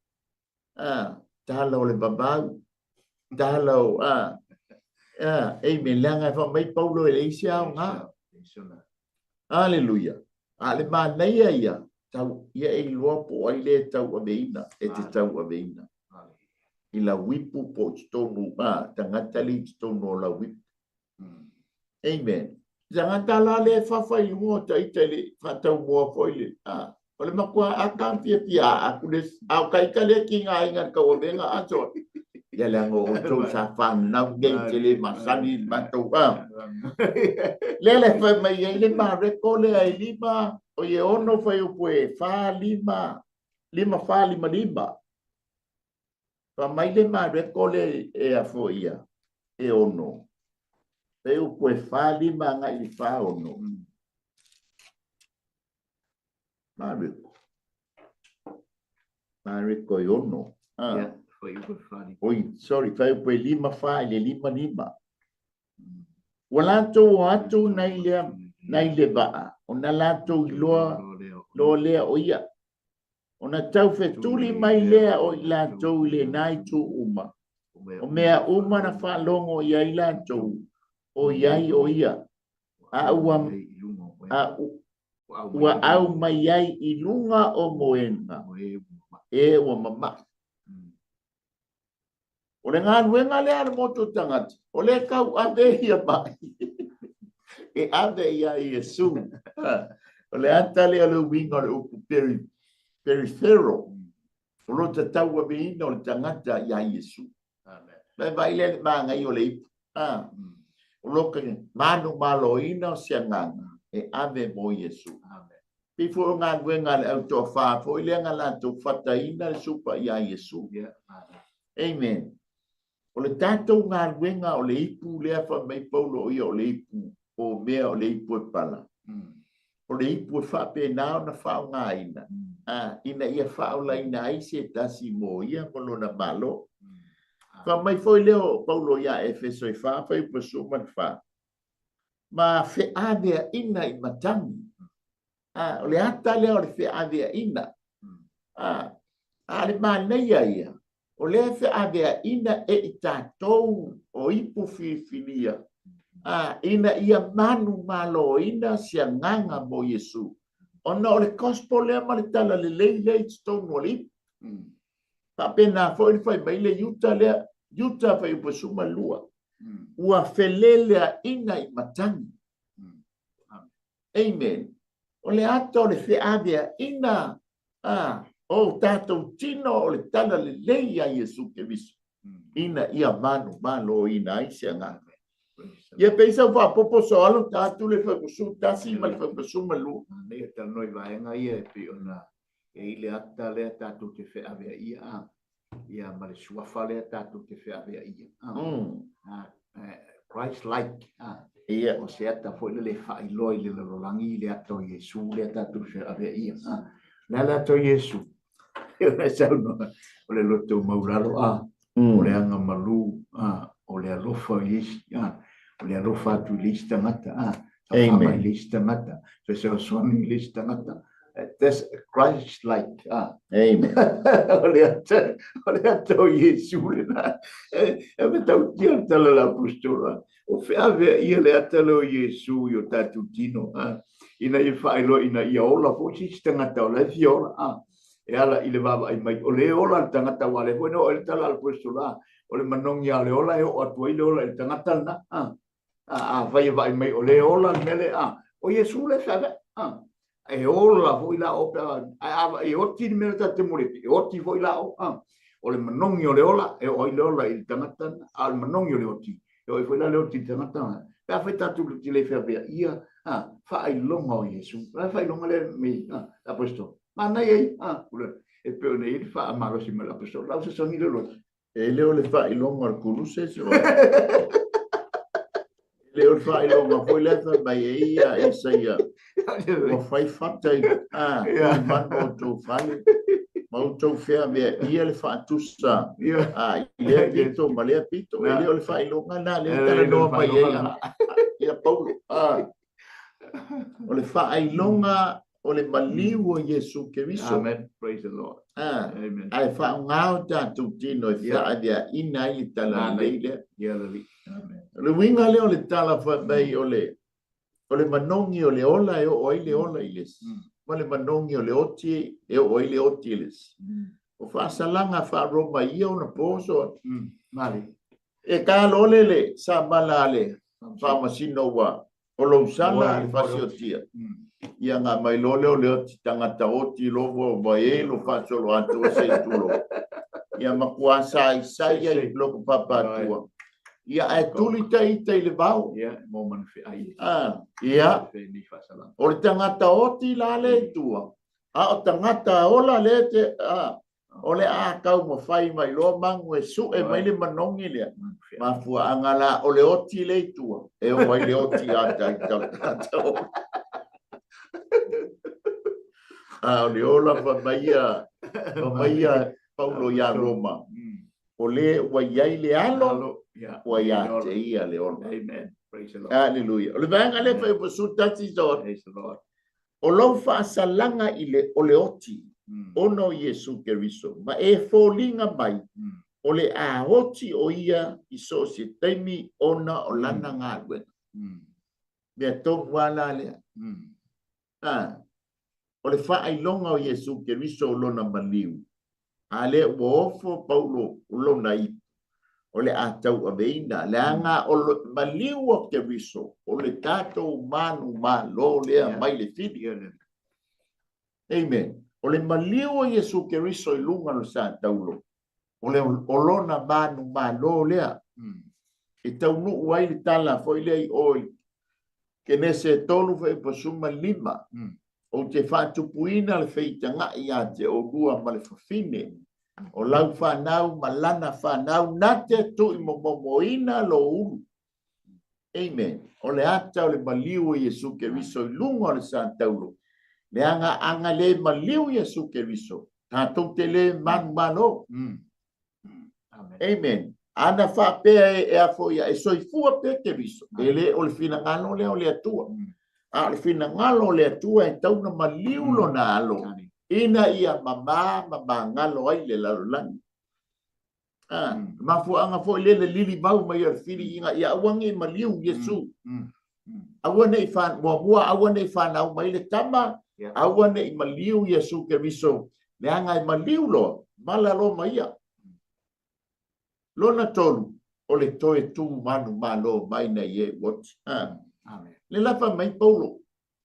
a tala o le vavau, tala o a a amen leaga e fai mai Paulo e leai se aoga. Aleluia. A le manaia ia, tau, ia e iloa po o ai lea e tauaveina, e te tauaveina. I lau ipu po o totonu, a, tagata lea i totonu o lau ipu. Amen. Tagata la lea e fafa i luga o taita i le faataumua foi le, a, o le matua aka ma fiafia a aku le, a o ka ita lea tigaina i le tauavega atoa. Ia leaga o outou sa fanau nei te le masani i le matou a. Lea le fai mai ai le Mareko lea e lima, o ie ono fai upu e fa lima, lima fa lima lima. Fai mai le Mareko lea e afo ia, e ono. Fai upu e fa lima agai i le fa ono. Mareko. Mareko e ono. Ah. Yeah, fai upu e fa lima. Oi, sorry, fai upu e lima fa i le lima lima. Ua latou o atu nai le, nai le vaa, ona latou iloa loa lea o ia. Ona taufetuli mai lea o i latou i lena itu uma, o mea uma na faalogo i ai latou, o i ai o ia, a ua, a ua au mai ai i luga o moega, e ua mama'i. O le galuega lea a le motu tagata, o lea tau ave ia ma'i e ave iā Iesu. O le ata lea o le uiga o le upu peri, peripheral, o lo o tauaveina o le tagata iā Iesu. Vae vaai lea i le manaia o le ipu. O lo o manumaloina o se agaga e ave mo Iesu. Pei foi o galuega a le au toafa foi lea na latou fataina le supa iā Iesu. Amen. O le tatou galuega o le ipu lea fai mai Paulo o ia o le ipu o mea o le ipu e pala. O le ipu e faapena ona faaaogaina ina ia faaolaina ai se tasi mo ia ma lona Malo. Fai mai foi lea o Paulo iā Efeso e fa fuaiupu e 14. Ma feaveaina i matagi. O le ata lea o le feaveaina. A le manaia ia, o lea e feaveaina e i tatou o ipu filifilia, ina ia manumaloina se agaga mo Iesu, ona o le gospel lea ma le talalelei lea i totonu o le ipu. Faapena foi le fai mai le Iuta lea, Iuta fuaiupu 12, ua feleleaina i matagi. Amen. O le ata o le feaveaina a o tatou tino o le talalelei iā Iesu Keriso, ina ia manumaloina ai se agaga. Ia pei sau faaopoopo soalo ta atu le fuaiupu 11 ma le fuaiupu 12. Nei e talanoa i vaega ia e pei ona e i le ata lea tatou te feaveaia a ia ma le suafa lea tatou te feaveaia a Christ like a Ia. O se ata foi lele e faailoa i le lalolagi i le ata o Iesu lea tatou te feaveaia a. O le a le ata o Iesu? Pei ona e saunoa, o le loto maulalo, a, o le aga malu, a, o le alofa i le isi, a, o le alofa atu i le isi tagata, a, faamai i le isi tagata, fesoasoani i le isi tagata. That's Christ like. Ah. Amen. O le ata, o le ata o Iesu lena. E, e me tau tia le tala la apostola. O feavea ia le ata lea o Iesu i o tātou tino. Ah. Ina ia faailoa ina ia ola foi se isi tagata o la e fia ola. Ah. E ala i le vaavaai mai, o le ola le tagata, aua o lea foi na oo ai le tala a le apostola, ah, o le manogi lava o le ola e oo atu ai le ola i le tagata lena. Ah. Afai e vaai mai o le ola le mea lea, a, o Iesu lea e feaveai, a, e ola foi la o pe a, ae a e oti le mea lea tatou te momoli atu, e oti foi la o, a, o le manogi o le ola, e oo ai le ola i le tagata, a o le manogi o le oti, e oo ai foi la le oti i le tagata lena. Pe afai tatou te le feaveaia, a, faailoga o Iesu, o le a le faailoga lea me, a, le Aposetolo? Manaia ia, a, e pei ona i ai le faamalosi mai o le Aposetolo, lau fesoasoani le loto. E le o le faailoga o le koluse se oe. E le o le faailoga foi lea fai mai ai ia Isaia. Ua fai fata i a, i manu o outou fale, ma outou feaveaia le faatusa a, i lea pito ma lea pito. E le o le faailoga lena lea e talanoa mai ai ia Paulo. A, o le faailoga o le maliu o Iesu Keriso. Amen. Praise the Lord. Ah, Amen. ae faaaoga o tatou tino e feaveaina ai le tala lelei lea. Ia le Alii. Amen. O le uiga lea o le tala fai mai o le o le manogi o le ola e oo ai le ola i le isi, ma le manogi o le oti e oo ai le oti i le isi. O faasalaga faa-Roma i ia ona po so. Mali. E kalole le samala a le faamasino ua o lou sala le fasiotia. Ia nga mai loa lea o le oti tagata oti lovo mai e lo faasolo atoa se i tulou. Ia matua saisai ai loko papa atua. Ia ae tuli ta ita i le vao. Ia, mo manufeai. Ah, ia. O le tagata oti la le i tua. A o tagata ola le te, ah, O le a taumafai mai loa magu e sue mai le manogi lea. Mafuaaga la o le oti lea i tua, e oo ai le oti a tagata ola. A o le ola fai mai ia, fai mai ia Paulo ia Roma, o le ua i ai le alo, ua ia te ia le ola. Amen. Praise the Lord. Hallelujah. O le vaega lea fai o 11 Praise the Lord. O lou faasalaga i le o le oti ona o Iesu Keriso, ma e foliga mai o le a oti o ia i so o se taimi ona o lana galuega. Mea tonu lava la lea. A, o le faailoga o Iesu Keriso o lona maliu, A lea ua ofo Paulo o lona ipu, o le a tauaveina, leaga o le maliu o Keriso, o le tatou manumalo lea mai le fili. Amen. O le maliu o Iesu Keriso i luga o le sataulo, o le o lona manumalo lea. E taunuu ai le tala foi lea i o i Kenese 3:15, Ou te faatupuina le feitagaʻi ia te oulua ma le fafine, o lau fanau ma lana fanau na te tuuimomomoina lo ulu. Amen. O le ata o le maliu o Iesu Keriso i luga o le sataulo, leaga aga le maliu Iesu Keriso, tatou te le manumalo. Amen. Ana faapea e a foi ia, e soifua pea Keriso, e le o le finagalo lea o le Atua. A o le finagalo o le Atua e tau na maliu lona alo, ina ia mamā ma magalo ai le lalolagi. A, mafuaaga foi lea le lilivau mai o le filiiga ia aua ne i maliu Iesu. Aua ne i whan, muamua, aua ne i whanau mai le tama, aua ne i maliu Iesu Keriso, leaga e maliu loa, mala loa ma ia. Lona tolu, o le toe tū manumalo mai nei e ua oti. Amen. Le la fai mai Paulo,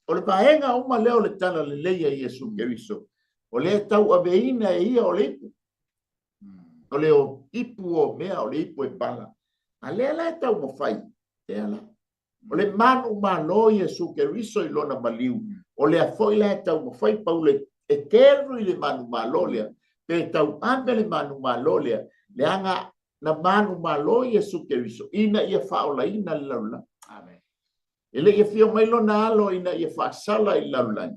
o le vaega uma lea o le tala lelei a Iesu Keriso, o lea e tauaveina e ia o le ipu. O le o ipu o mea, o le ipu e pala. A lea la e taumafai, lea la. O le manumalo Iesu Keriso i lona maliu, o lea foi la e taumafai Paulo e kelu i le manumalo lea, pe tauave le manumalo lea, leaga na manumalo Iesu Keriso ina ia faaolaina le lalolagi. Amen. E le i afio mai lona alo ina ia faasala i le lalolagi.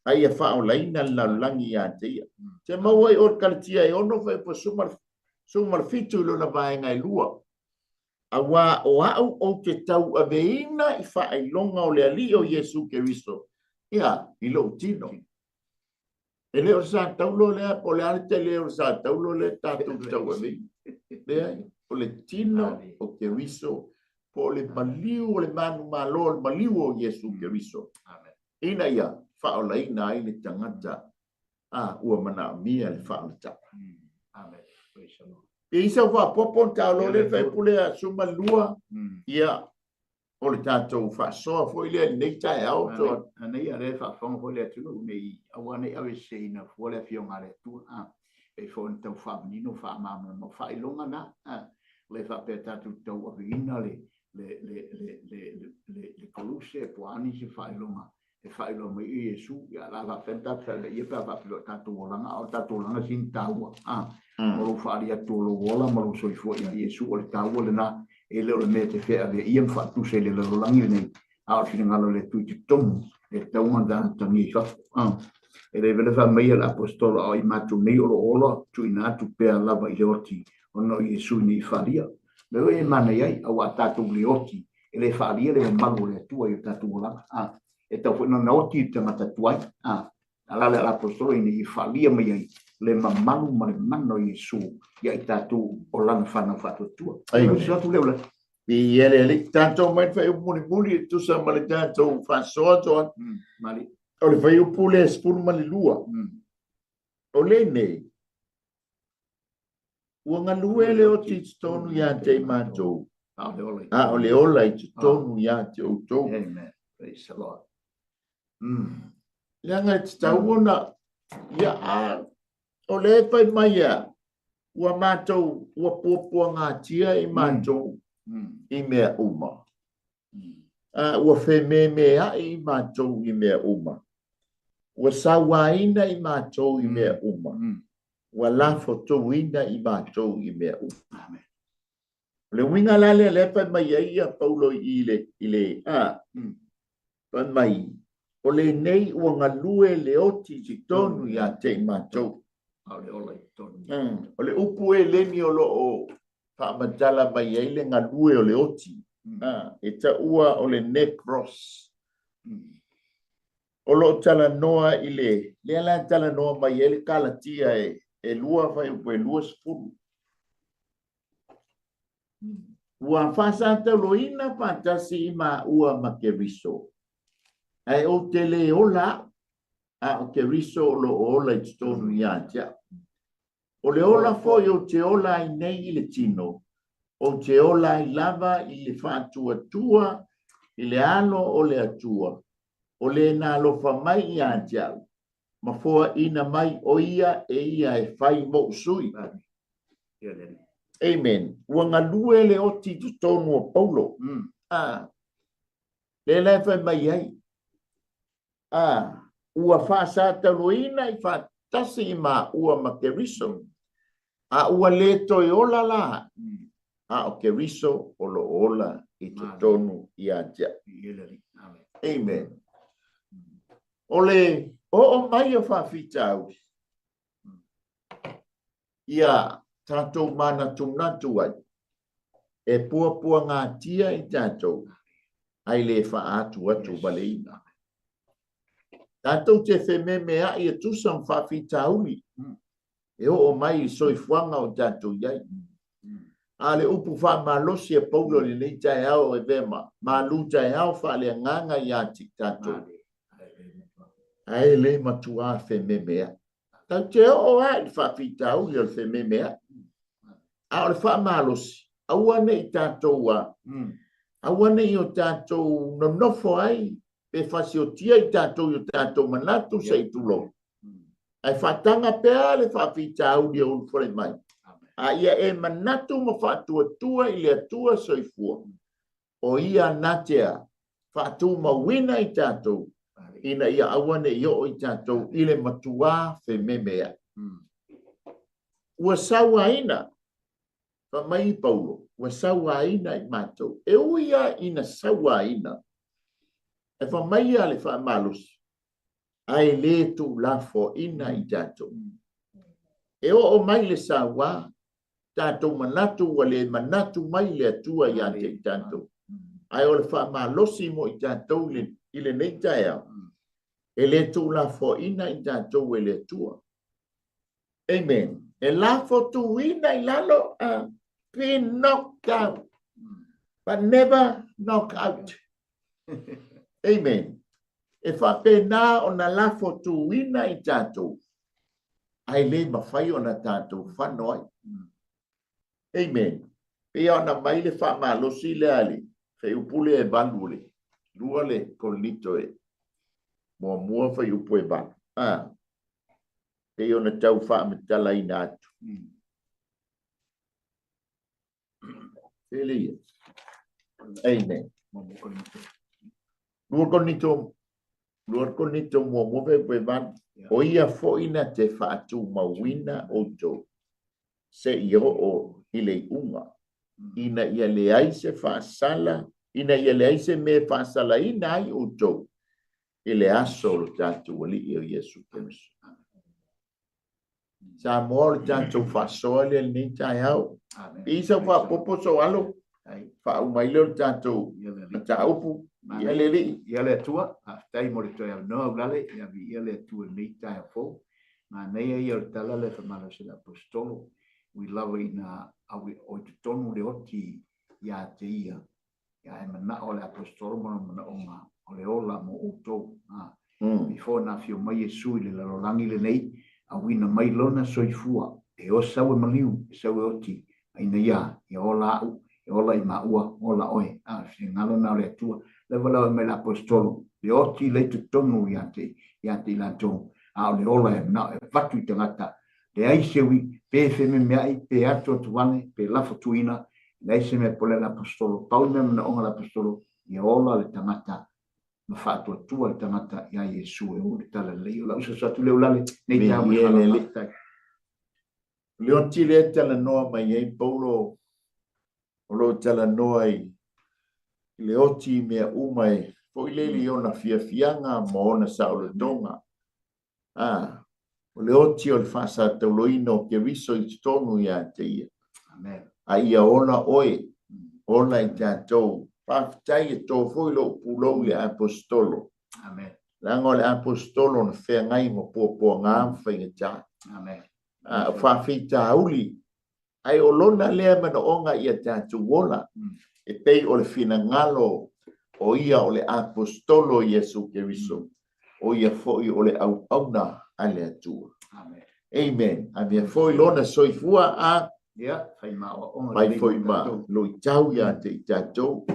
A ia faaolaina le lalolagi ia te ia. Te maua ai o le Kalatia e 6 fuaiupu 17 i lona vaega e 2. Auā o au ou te tauaveina i faailoga o le Alii o Iesu Keriso, ia, i lou tino. E le o le sa taulo lea, po o le a le tele o le sa taulo lea tatou te tauaveina. Leai, o le tino o Keriso, po o le maliu o le manumalo o le maliu o Iesu Keriso, ina ia faaolaina ai le tagata a ua manaomia le faaolatala. Amen. Praise the Lord. E i sau faapopo ona taolo le faipule a 12, ia, o le tatou faasoa foi lea i lenei taeao. Anei a lea faafofoga foi le atunuu nei, aua nei ave seseina fua le afioga a le Atua. A, pei foi ona tau faamanino faamalamalama o faailoga na. A, le faapea tatou tau aveina le le le le le le le koluse po a nisi faailoga e faailoa mai o Iesu, ia la faapea ona tatou faailoa ia pe a faapea o tatou olaga, a o tatou olaga sini taua, a, o lou faali atu o lou ola ma lou soifua ia Iesu, o le taua lena, e le o le mea e te feaveaia ma faatusa i le lalolagi lenei, a o le finagalo o le Atua i totonu, e tatau ona atagia i fafo. A, e le vele fai mai le aposetolo, a o i matou nei o lo o ola, tuuina atu pea lava i le oti, ona o Iesu nei faalia. Mea foi e manaia ai, aua a tatou le oti, e le faaalia le mamalu o le Atua i o tatou olaga. A, e tatau foi ona oti le tagata tuai. A, a la le aposetolo ina ia faaalia mai ai le mamalu ma le mana o Iesu ia i tatou o lana fanau faatuatua. Amen. Se atu lea ula. Viia le Alii. Tatou mai le fuaiupu mulimuli e tusa ma le tatou faasoa toa. Mali. O le fuaiupu lea 12. O lenei, ua galue le oti i totonu ia te i matou, a o le ola i totonu ia te outou. Amen. Praise the Lord. Leaga e tatau ona, ia, a, o lea e fai mai ia, ua matou, ua puapuagatia i matou i mea uma. A, ua fememea'i i matou i mea uma. Ua sauaina i matou i mea uma. Ua lafotuina i matou i mea uma. Amen. O le uiga la lea lea fai mai ai ia Paulo i le, i le, a, fai mai, o lenei ua galue le oti i totonu ia te i matou. A o le ola i totonu. O le upu Eleni o lo o faamatala mai ai le galue o le oti, e taua o le nekros. O lo o talanoa i le, lea la e talanoa mai ai le Kalatia e 2 fuaiupu e 20. Ua faasatauloina faatasi i maua ma Keriso, ae ou te le ola au, a o Keriso o lo o ola i totonu ia te au. O le ola foi ou te ola ai nei i le tino, ou te ola ai lava i le faatuatua i le alo o le Atua, o le na alofa mai ia te au, ma foaina mai o ia e ia e fai mou sui. Amen. Ua galue le oti i totonu o Paulo. A, lea la e fai mai ai. A, ua faasatauloina i faatasi i maua ma Keriso, a ua le toe ola la, a o Keriso o lo o ola i totonu ia te au. Amen. O le oo mai o faafitauli, ia tatou manatunatu ai, e puapuagatia i tatou, ai le faaatuatu valeina. Tatou te fememea'i e tusa ma faafitauli e oo mai i soifuaga o tatou i ai. A le upu faamalosi a Paulo i lenei taeao e avea ma malu taeao faaleagaga ia te tatou, ae le matuā fememea'i. Tatou te oo lava i le faafitauli o le fememea'i, a o le faamalosi, aua ne i tatou a, aua ne i o tatou nonofo ai pe fasiotia i tatou i o tatou manatu se i tulou. Ae faataga pea le faafitauli e ulufale mai, a ia e manatu ma faatuatua i le Atua soifua, o ia na te a faatumauina i tatou, ina ia aua ne i oo i tatou i le matuā fememea'i. Ua sauaina, fai mai Paulo, ua sauaina i matou. E ui lava ina sauaina, ae fai mai ia le faamalosi, Ae le tuulafoaina i tatou. E oo mai le sauā, tatou manatu ua le manatu mai le Atua ia te i tatou. Ae o le faamalosi mo i tatou i lenei taeao, e le tuulafoaina i tatou e le Atua. Amen. E lafo tuina i lalo, be knocked down, but never knock out. Amen. E faapena ona lafo tuina i tatou, ae le mafai ona tatou fano ai. Amen. Pei ona mai le faamalosi lea le fuaiupu lea e 8 le 2 le Korinito e muamua fuaiupu e 8. Ah. Pei ona tau faamatalaina atu. Pele ia. Amen. 2 Korinito, 2 Korinito muamua fuaiupu e 8. O ia foi na te faatumauina outou seia oo i le iuga, ina ia leai se faasala, ina ia leai se mea e faasalaina ai outou i le aso o lo tatou Alii o Iesu Keriso. Samoa o le tatou faasoa lea lenei taeao. I sau faapopo sou alo, faauma ai lea o le tatou mataupu. Ia le Alii. Ia le Atua, faafetai mo le toe avanoa Ulale, ia viia le Atua i lenei taeao fou. Manaia ia o le tala lea fai mai le Aposetolo, ui lava ina o i totonu le oti ia te ia, Ia e manao le Aposetolo ma lona manaoga o le ola mo outou. Before na afio mai Iesu i le lalolagi lenei, auina mai lona soifua, e sau e maliu, e sau e oti, a ina ia, ia ola au, e ola i maua, ola oe. A o le finagalo na o le Atua. Leva lava mai le Aposetolo, le oti lea i totonu ia te, ia te i latou, a o le ola e manao e avatu i tagata. Leai se ui, pe fememeai, pe atuatuvale, pe lafo tuina, Leai se mea pole a le Aposetolo, pau le mea manaoga a le Aposetolo, ia ola le tagata ma faatuatua le tagata iā Iesu e ou le tala lelei. O lau soso atu lea Ulale, nei taeao ma le faaaloalo. Faafetai. O le oti lea e talanoa mai ai Paulo, o lo o talanoa i le oti i mea uma e foi lele i ona fiafiaga ma ona saolotoga. Ā, o le oti o le faasataulōina o Keriso i totonu ia te ia. Amen. A ia ola oe, ola i tatou. Faafetai e tō foi lou pulou i le Aposetolo. Amen. Leaga o le Aposetolo na feagai ma puapuaga ma faigata. Amen. Ā, o faafitauli Ae o lona lea manaoga ia tatou ola, e pei o le finagalo o ia o le Aposetolo Iesu Keriso, o ia foi o le auauna a le Atua. Amen. Avea foi lona soifua a fai foi ma luitau ia te i tatou.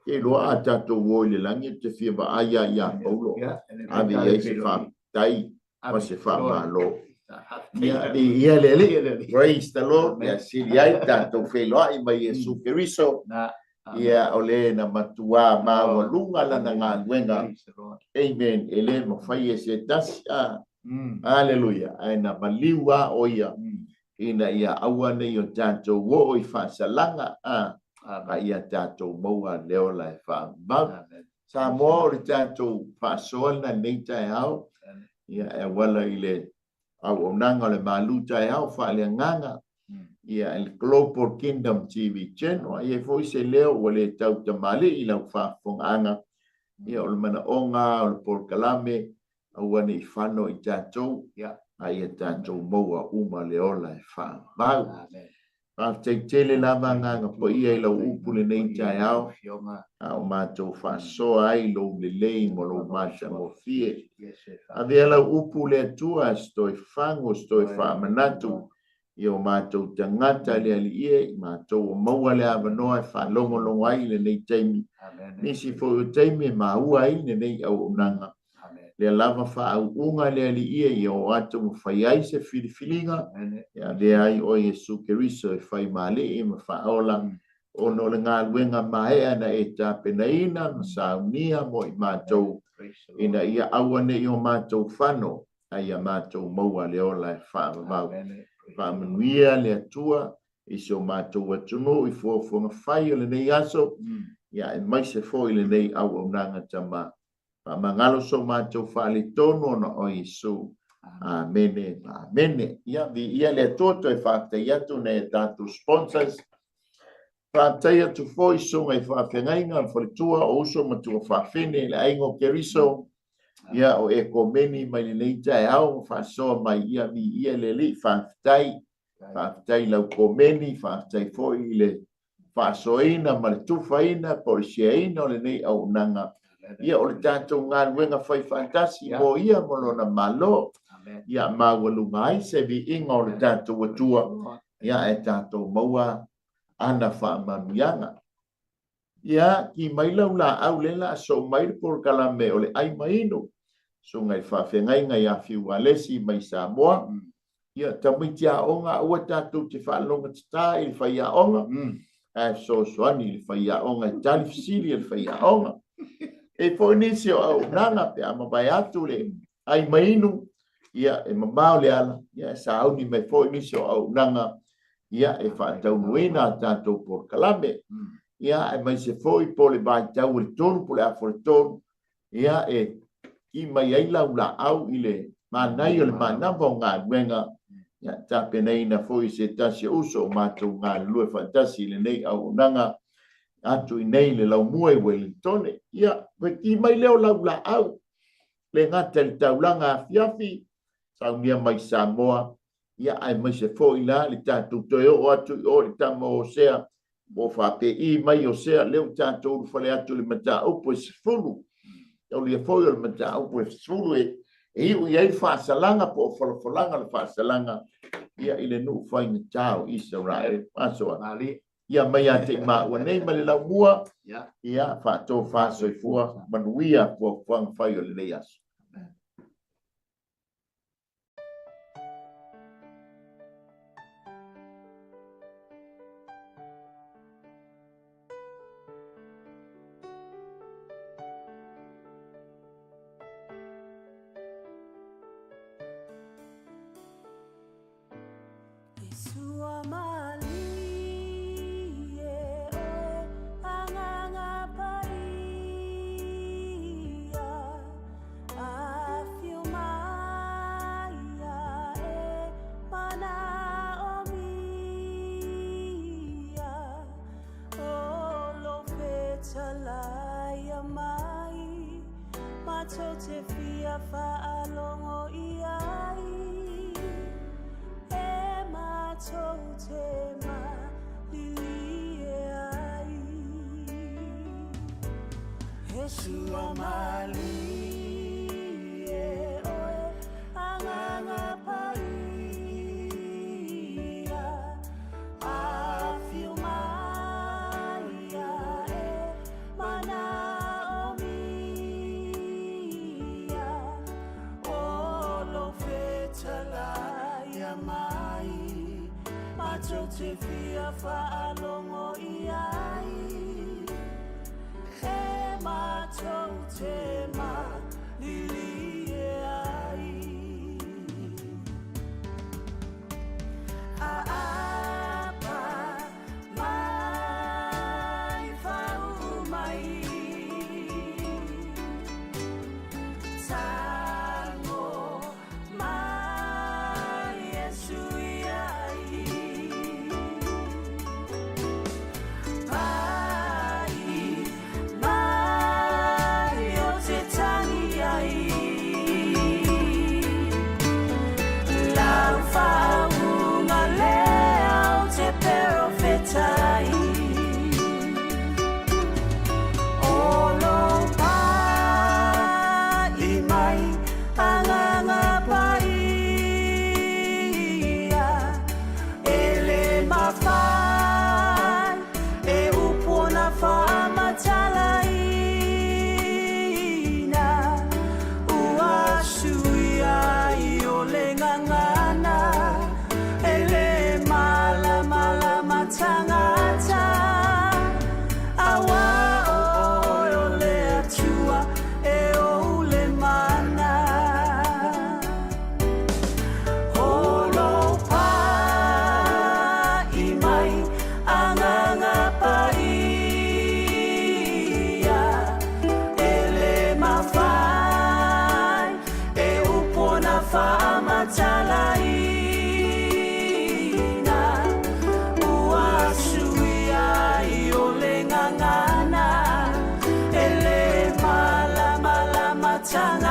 Ke iloa a tatou o i le lagi ou te fia vaai lava ia Paulo, ave i ai se faafetai ma se faamalo. Ia, ia le Alii. Praise the Lord. Ia sili ai tatou feiloai ma Iesu Keriso. Ia, o le na matuā maualuga lana galuega. Amen. E le mafai e se tasi. Ah. Aleluia. Ae na maliu lava o ia ina ia aua ne i o tatou oo i faasalaga, ah, a ia tatou maua le ola e faavavau. Samoa o le tatou faasoa lena i lenei taeao, ia, e auala i le auaunaga o le malu taeao faaleagaga, ia, i le Global Kingdom TV Channel. A i ai foi se leo ua le tau tamalii i lau faafofogaaga, ia, o le manaoga o le polokalame, aua ne i fano i tatou, a ia tatou maua uma le ola e faavavau. Faafetai tele lava Agaga Paia i lau upu lenei taeao, a o matou faasoa ai lou lelei ma lou matagofie. Avea lau upu le Atua se toe fagu, se toe faamanatu i o matou tagata le Alii e, i matou ua maua le avanoa e faalogologo ai i lenei taimi, nisi foi o taimi e maua ai lenei auaunaga. Lea lava faauuga le Alii e ia o atu ma fai ai se filifiliga, e avea ai oe Iesu Keriso e fai ma Alii ma Faaola, ona o le galuega maea na e tapenaina ma saunia mo i matou, ina ia aua ne i o matou fano, a ia matou maua le ola e faavavau. Faamanuia le Atua i si o matou atunuu i fuafuaga fai o lenei aso, ia aemaise foi lenei auaunaga tama. Faamagalo so matou faaletonu ona o Iesu. Amene ma amene. Ia, viia le Atua, toe faafetai atu nai a tatou sponsors. Faafetai atu foi susuga i faafeagaiga, faletua o uso ma tuafafine, le aiga o Keriso, ia o e komeni mai lenei taeao ma faasoa mai, ia viia le Alii, faafetai. Faafetai i lau komeni, faafetai foi i le faasoaina ma le tufaina po o le share-ina o lenei auaunaga. Ia o le tatou galuega fai faatasi mo ia ma lona Malo. Ia maualuga ai se viiga o le tatou Atua, ia ae tatou maua ana faamanuiaga. Ia, ki mai lau laau lea la a soo mai le polokalame o le ai ma inu. Susuga i le faafeagaiga ia Fiu Alesi mai Samoa. Ia, tamaiti aoga, aua tatou te faalogotatā i le faiaoga, ae fesoasoani i le faiaoga e tali fesili a le faiaoga. E i ai foi nisi o auaunaga pe a mavae atu le ai ma inu, ia, e mamao le ala, ia, e sauni mai foi nisi o auaunaga, ia, e faataunuuina a tatou polokalame. Ia, aemaise foi po o le vaitau o le 3 po o le afa o le 3, ia, e ki mai ai lau laau i le manaia o le manava o galuega, ia, tapenaina foi se tasi o uso o matou galulue faatasi i lenei auaunaga atu i nei le laumua i Uelintone. Ia, toe ki mai lea o lau laau, le gata i le taulaga afiafi, saunia mai Samoa, ia aemaise foi la le tatou toe oo atu i o i le tama o Hosea, po o faapei mai Hosea, lea ua tatou ulufale atu i le mataupu e 10. Taulia foi o le mataupu e 10 e iu i ai le faasalaga po o folafolaga o le faasalaga ia i le nuu faigata o Isaraelu. Aso a. Ia mai ia te i maua nei ma le laumua, ia faatofa soifua manuia fuafuaga fai o lenei aso. amataga.